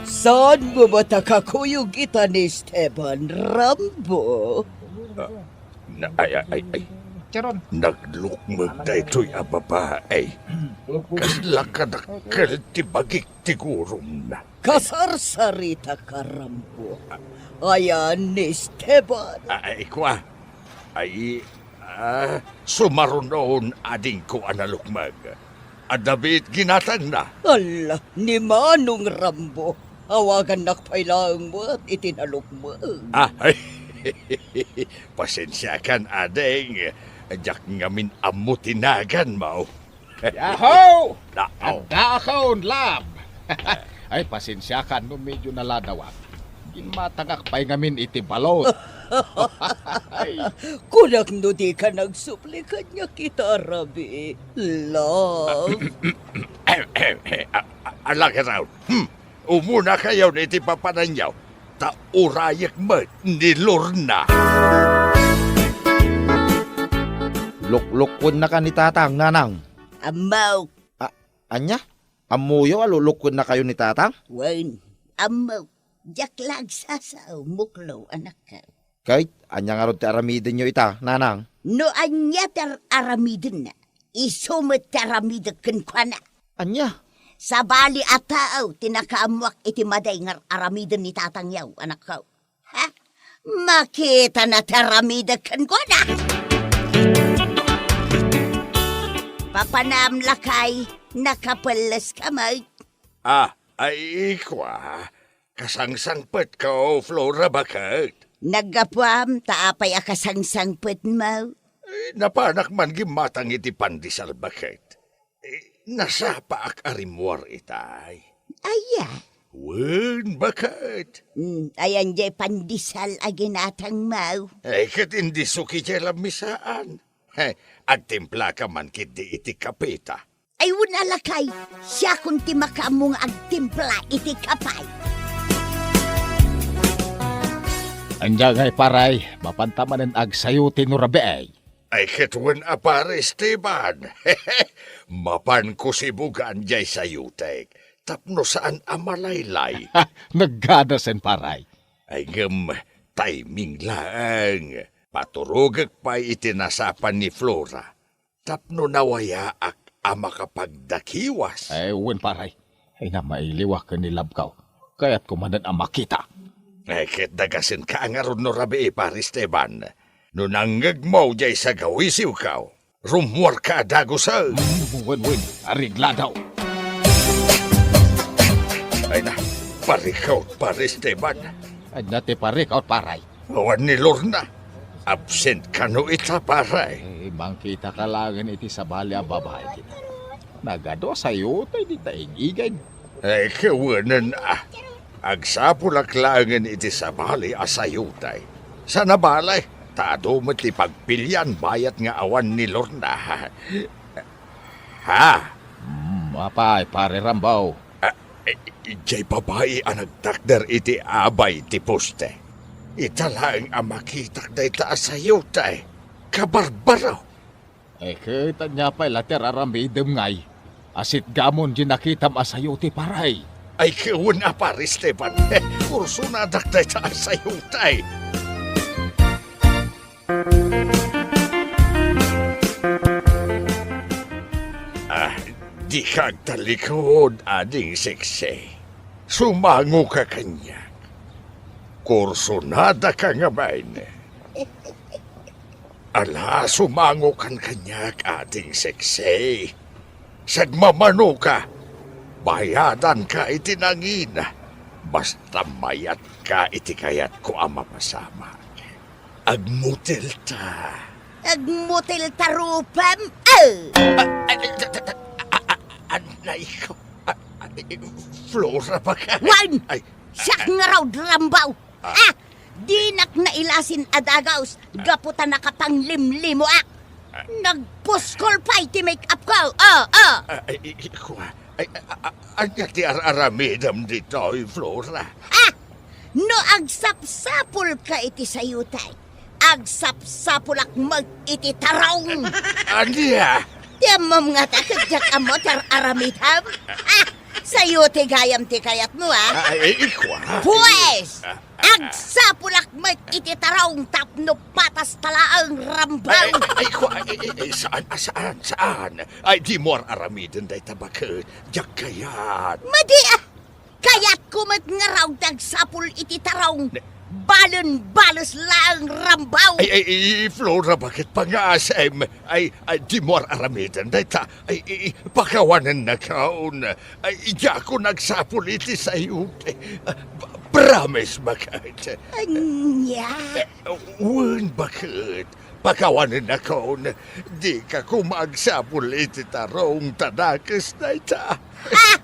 Saan mo met a kakuyog ita ni Esteban, Rambo? Ah, na, ay, ay, ay, ay. Teron. Naglukmeg daytoy a babai. Kasla kadakkel ti bagik ti gurumna. Kasarsarita ka, Rambo. Ayan ni Esteban. Ay, kua. Ay, ah, sumarunon adingko a nalukmeg. Adda biit ginatangna. Ala, ni Manong Rambo. Awagannak pay laeng met iti nalukmeg. Ah, ay. Pasensiakan, ading. Diak ngamin ammo ti naganmo. Yahoo! Ah, oh. Addaakon, lab. Ay, pasensiakan no medyo naladawak. Ginmatangak pay ngamin iti balon. Ay. Kunak no di ka nagsubli kaniak ita, Rabi. Love. Ah, ah, ala, get out. Hmm. Umunakayon iti papananyo, ta urayek met ni Lorna. Luklukuennaka ni Tatang, Nanang. Ammok. A-, ania? Ammoyo a luklukuennakayo ni Tatang? Wen, ammok. Diak la agsasao, muklo, anakko. Ket ania ngarud ti aramidenyo ita, Nanang? No ania ti ar-, aramidenna, isu met ti aramidek kenkuana. Ania? Sabali a tao ti nakaammoak iti madi nga ar-aramiden ni tatangyo, anakko. Ha? Makitana ti aramidek kenkuana. Papanam, lakay, nakapelles ka met. Ah, ay, kua. Kasangsangpetka, Flora, baket? Naggapuam ta apay a kasangsangpetmo? Eh, napanak man gimmatang iti pandesal, baket. Eh, nasapaak a rimmuar itay. Aya? Wen, baket. Hmm, ayan jay pandesal a ginatangmo? Eh, ket indi suki jay lamisaan. He, agtimplaka man ketdi iti kapeta. Ay, wen a lakay, siakon ti makaammo nga agtimpla iti kape. Ania ngay, pare, mapanta manen agsayuti no rabii? Ay, ket wen a, pare Esteban. Mapanko sibugan jay sayutek, tapno saan a malaylay. Nagganasen, pare. Ay, ngem, timing laeng. Paturogek pay iti nasapan ni Flora. Tapno nawayaak a makapagdakiwas. Ay, wen, pare. Ay, na mailiwak ken ni labko. Kayatko manen a makita. Ay, ket dagasenka ngarud no rabii, pare Esteban. No nangngegmo jay sagawisiwko, rummuarka a dagusen. Mm, wen, wen. Areglado. Ay na, parikot, pare Esteban. Ania ti parikot, pare? Awan ni Lorna. Absent kano ita, pare? Eh, mangkitaka laengen iti sabali a babai kita. Nagadu a sayutay dita ig-igid. Eh, kawenen a. Agsapulak laengen iti sabali a sayutay. Saan a bale, ta adu met ti pagpilian bayat nga awan ni Lorna. Ha? Hmm, apay, Pare Rambo? Ah, eh, jay babai a nagtakder iti abay ti poste. Ita laeng a makitak dayta a sayutay. Kabarbaro! Eh, ket ania pay la ti ar-aramidem ngay? Asitgamon di nakitam a sayuti, pare. Ay, wen a, Pare Esteban. Kursonadak dayta a sayutay. Ah, dika agtallikud, Ading Seksi. Sumangoka kaniak. Kursonadaka ngamin. Ala, sumangokan kaniak, Ading Seksi. Sagmamanoka, bayadanka iti nangina, basta mayatka iti kayatko a mapasamak. Agmutilta. Agmutilta rupam? Ah! Ah, ah, ah, ah, ah, anay ko. Ah, ah, eh, Flora, baka. Wen! Ay. Siak ngarud, Rambo. Ah. Ah! Dinak nailasin a dagus, gapu ta nakapanglimlimoak. Ah. Nagpuskol pay ti make-up ko. Oh, oh. Ah, ay, ay, ay, kua. Ay, ah, ah, ania ti ar-aramidem ditoy, Flora? Ah! No agsapsapulka iti sayutay, agsapsapulak met iti tarong. Ania? Ti ammom ngata ket diak ammo ti ar-aramidem? Ah! Sayo ti gayam ti kayatmo, a? Ay, ay, ay, kua. Pues, agsapulak met iti tarong tapno patas ta laeng rambaw. Ay, ay, ay, kua, ay, ay, ay, saan, a, saan, saan? Ay, dimo ar-aramiden dayta baket. Diak kayat. Madi, a. Kayatko met ngarud ti agsapul iti tarong. Ne- Balen bales laeng rambaw. Ay, ay, ay, Flora, baket pangasem? Ay, ay, dimo ar-aramiden dayta. Ay, ay, ay, pakawanennakon. Ay, diakon agsapul iti sayote. Ah, p-, promise, baket. Ania? Eh, wen, baket. Pakawanennakon. Dika koma agsapul iti tarong ta dakes dayta. Ah!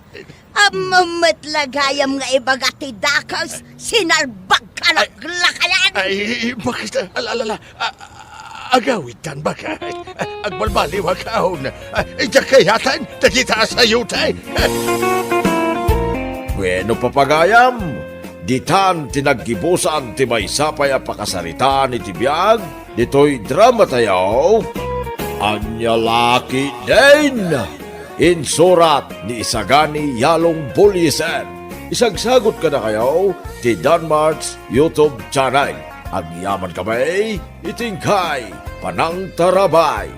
Ammom met la gayam nga ibaga ti dakes, sinalbagka laklakayan! Ay, baket, ala, ala, ala. A-, a-, agawidtan, baket. Agbalbaliwakon. A, diak kayaten dagita a sayote. Bueno, papagayam, ditan ti naggibusan ti maysa pay a pakasaritaan iti biag ditoy dramatayo, Ania La Ketdin. Insurat ni Isagani Yalong Buliesen. Isagsagut kadakayo ti Danmart's YouTube channel. Agyamankami iti inkay panangtarabay.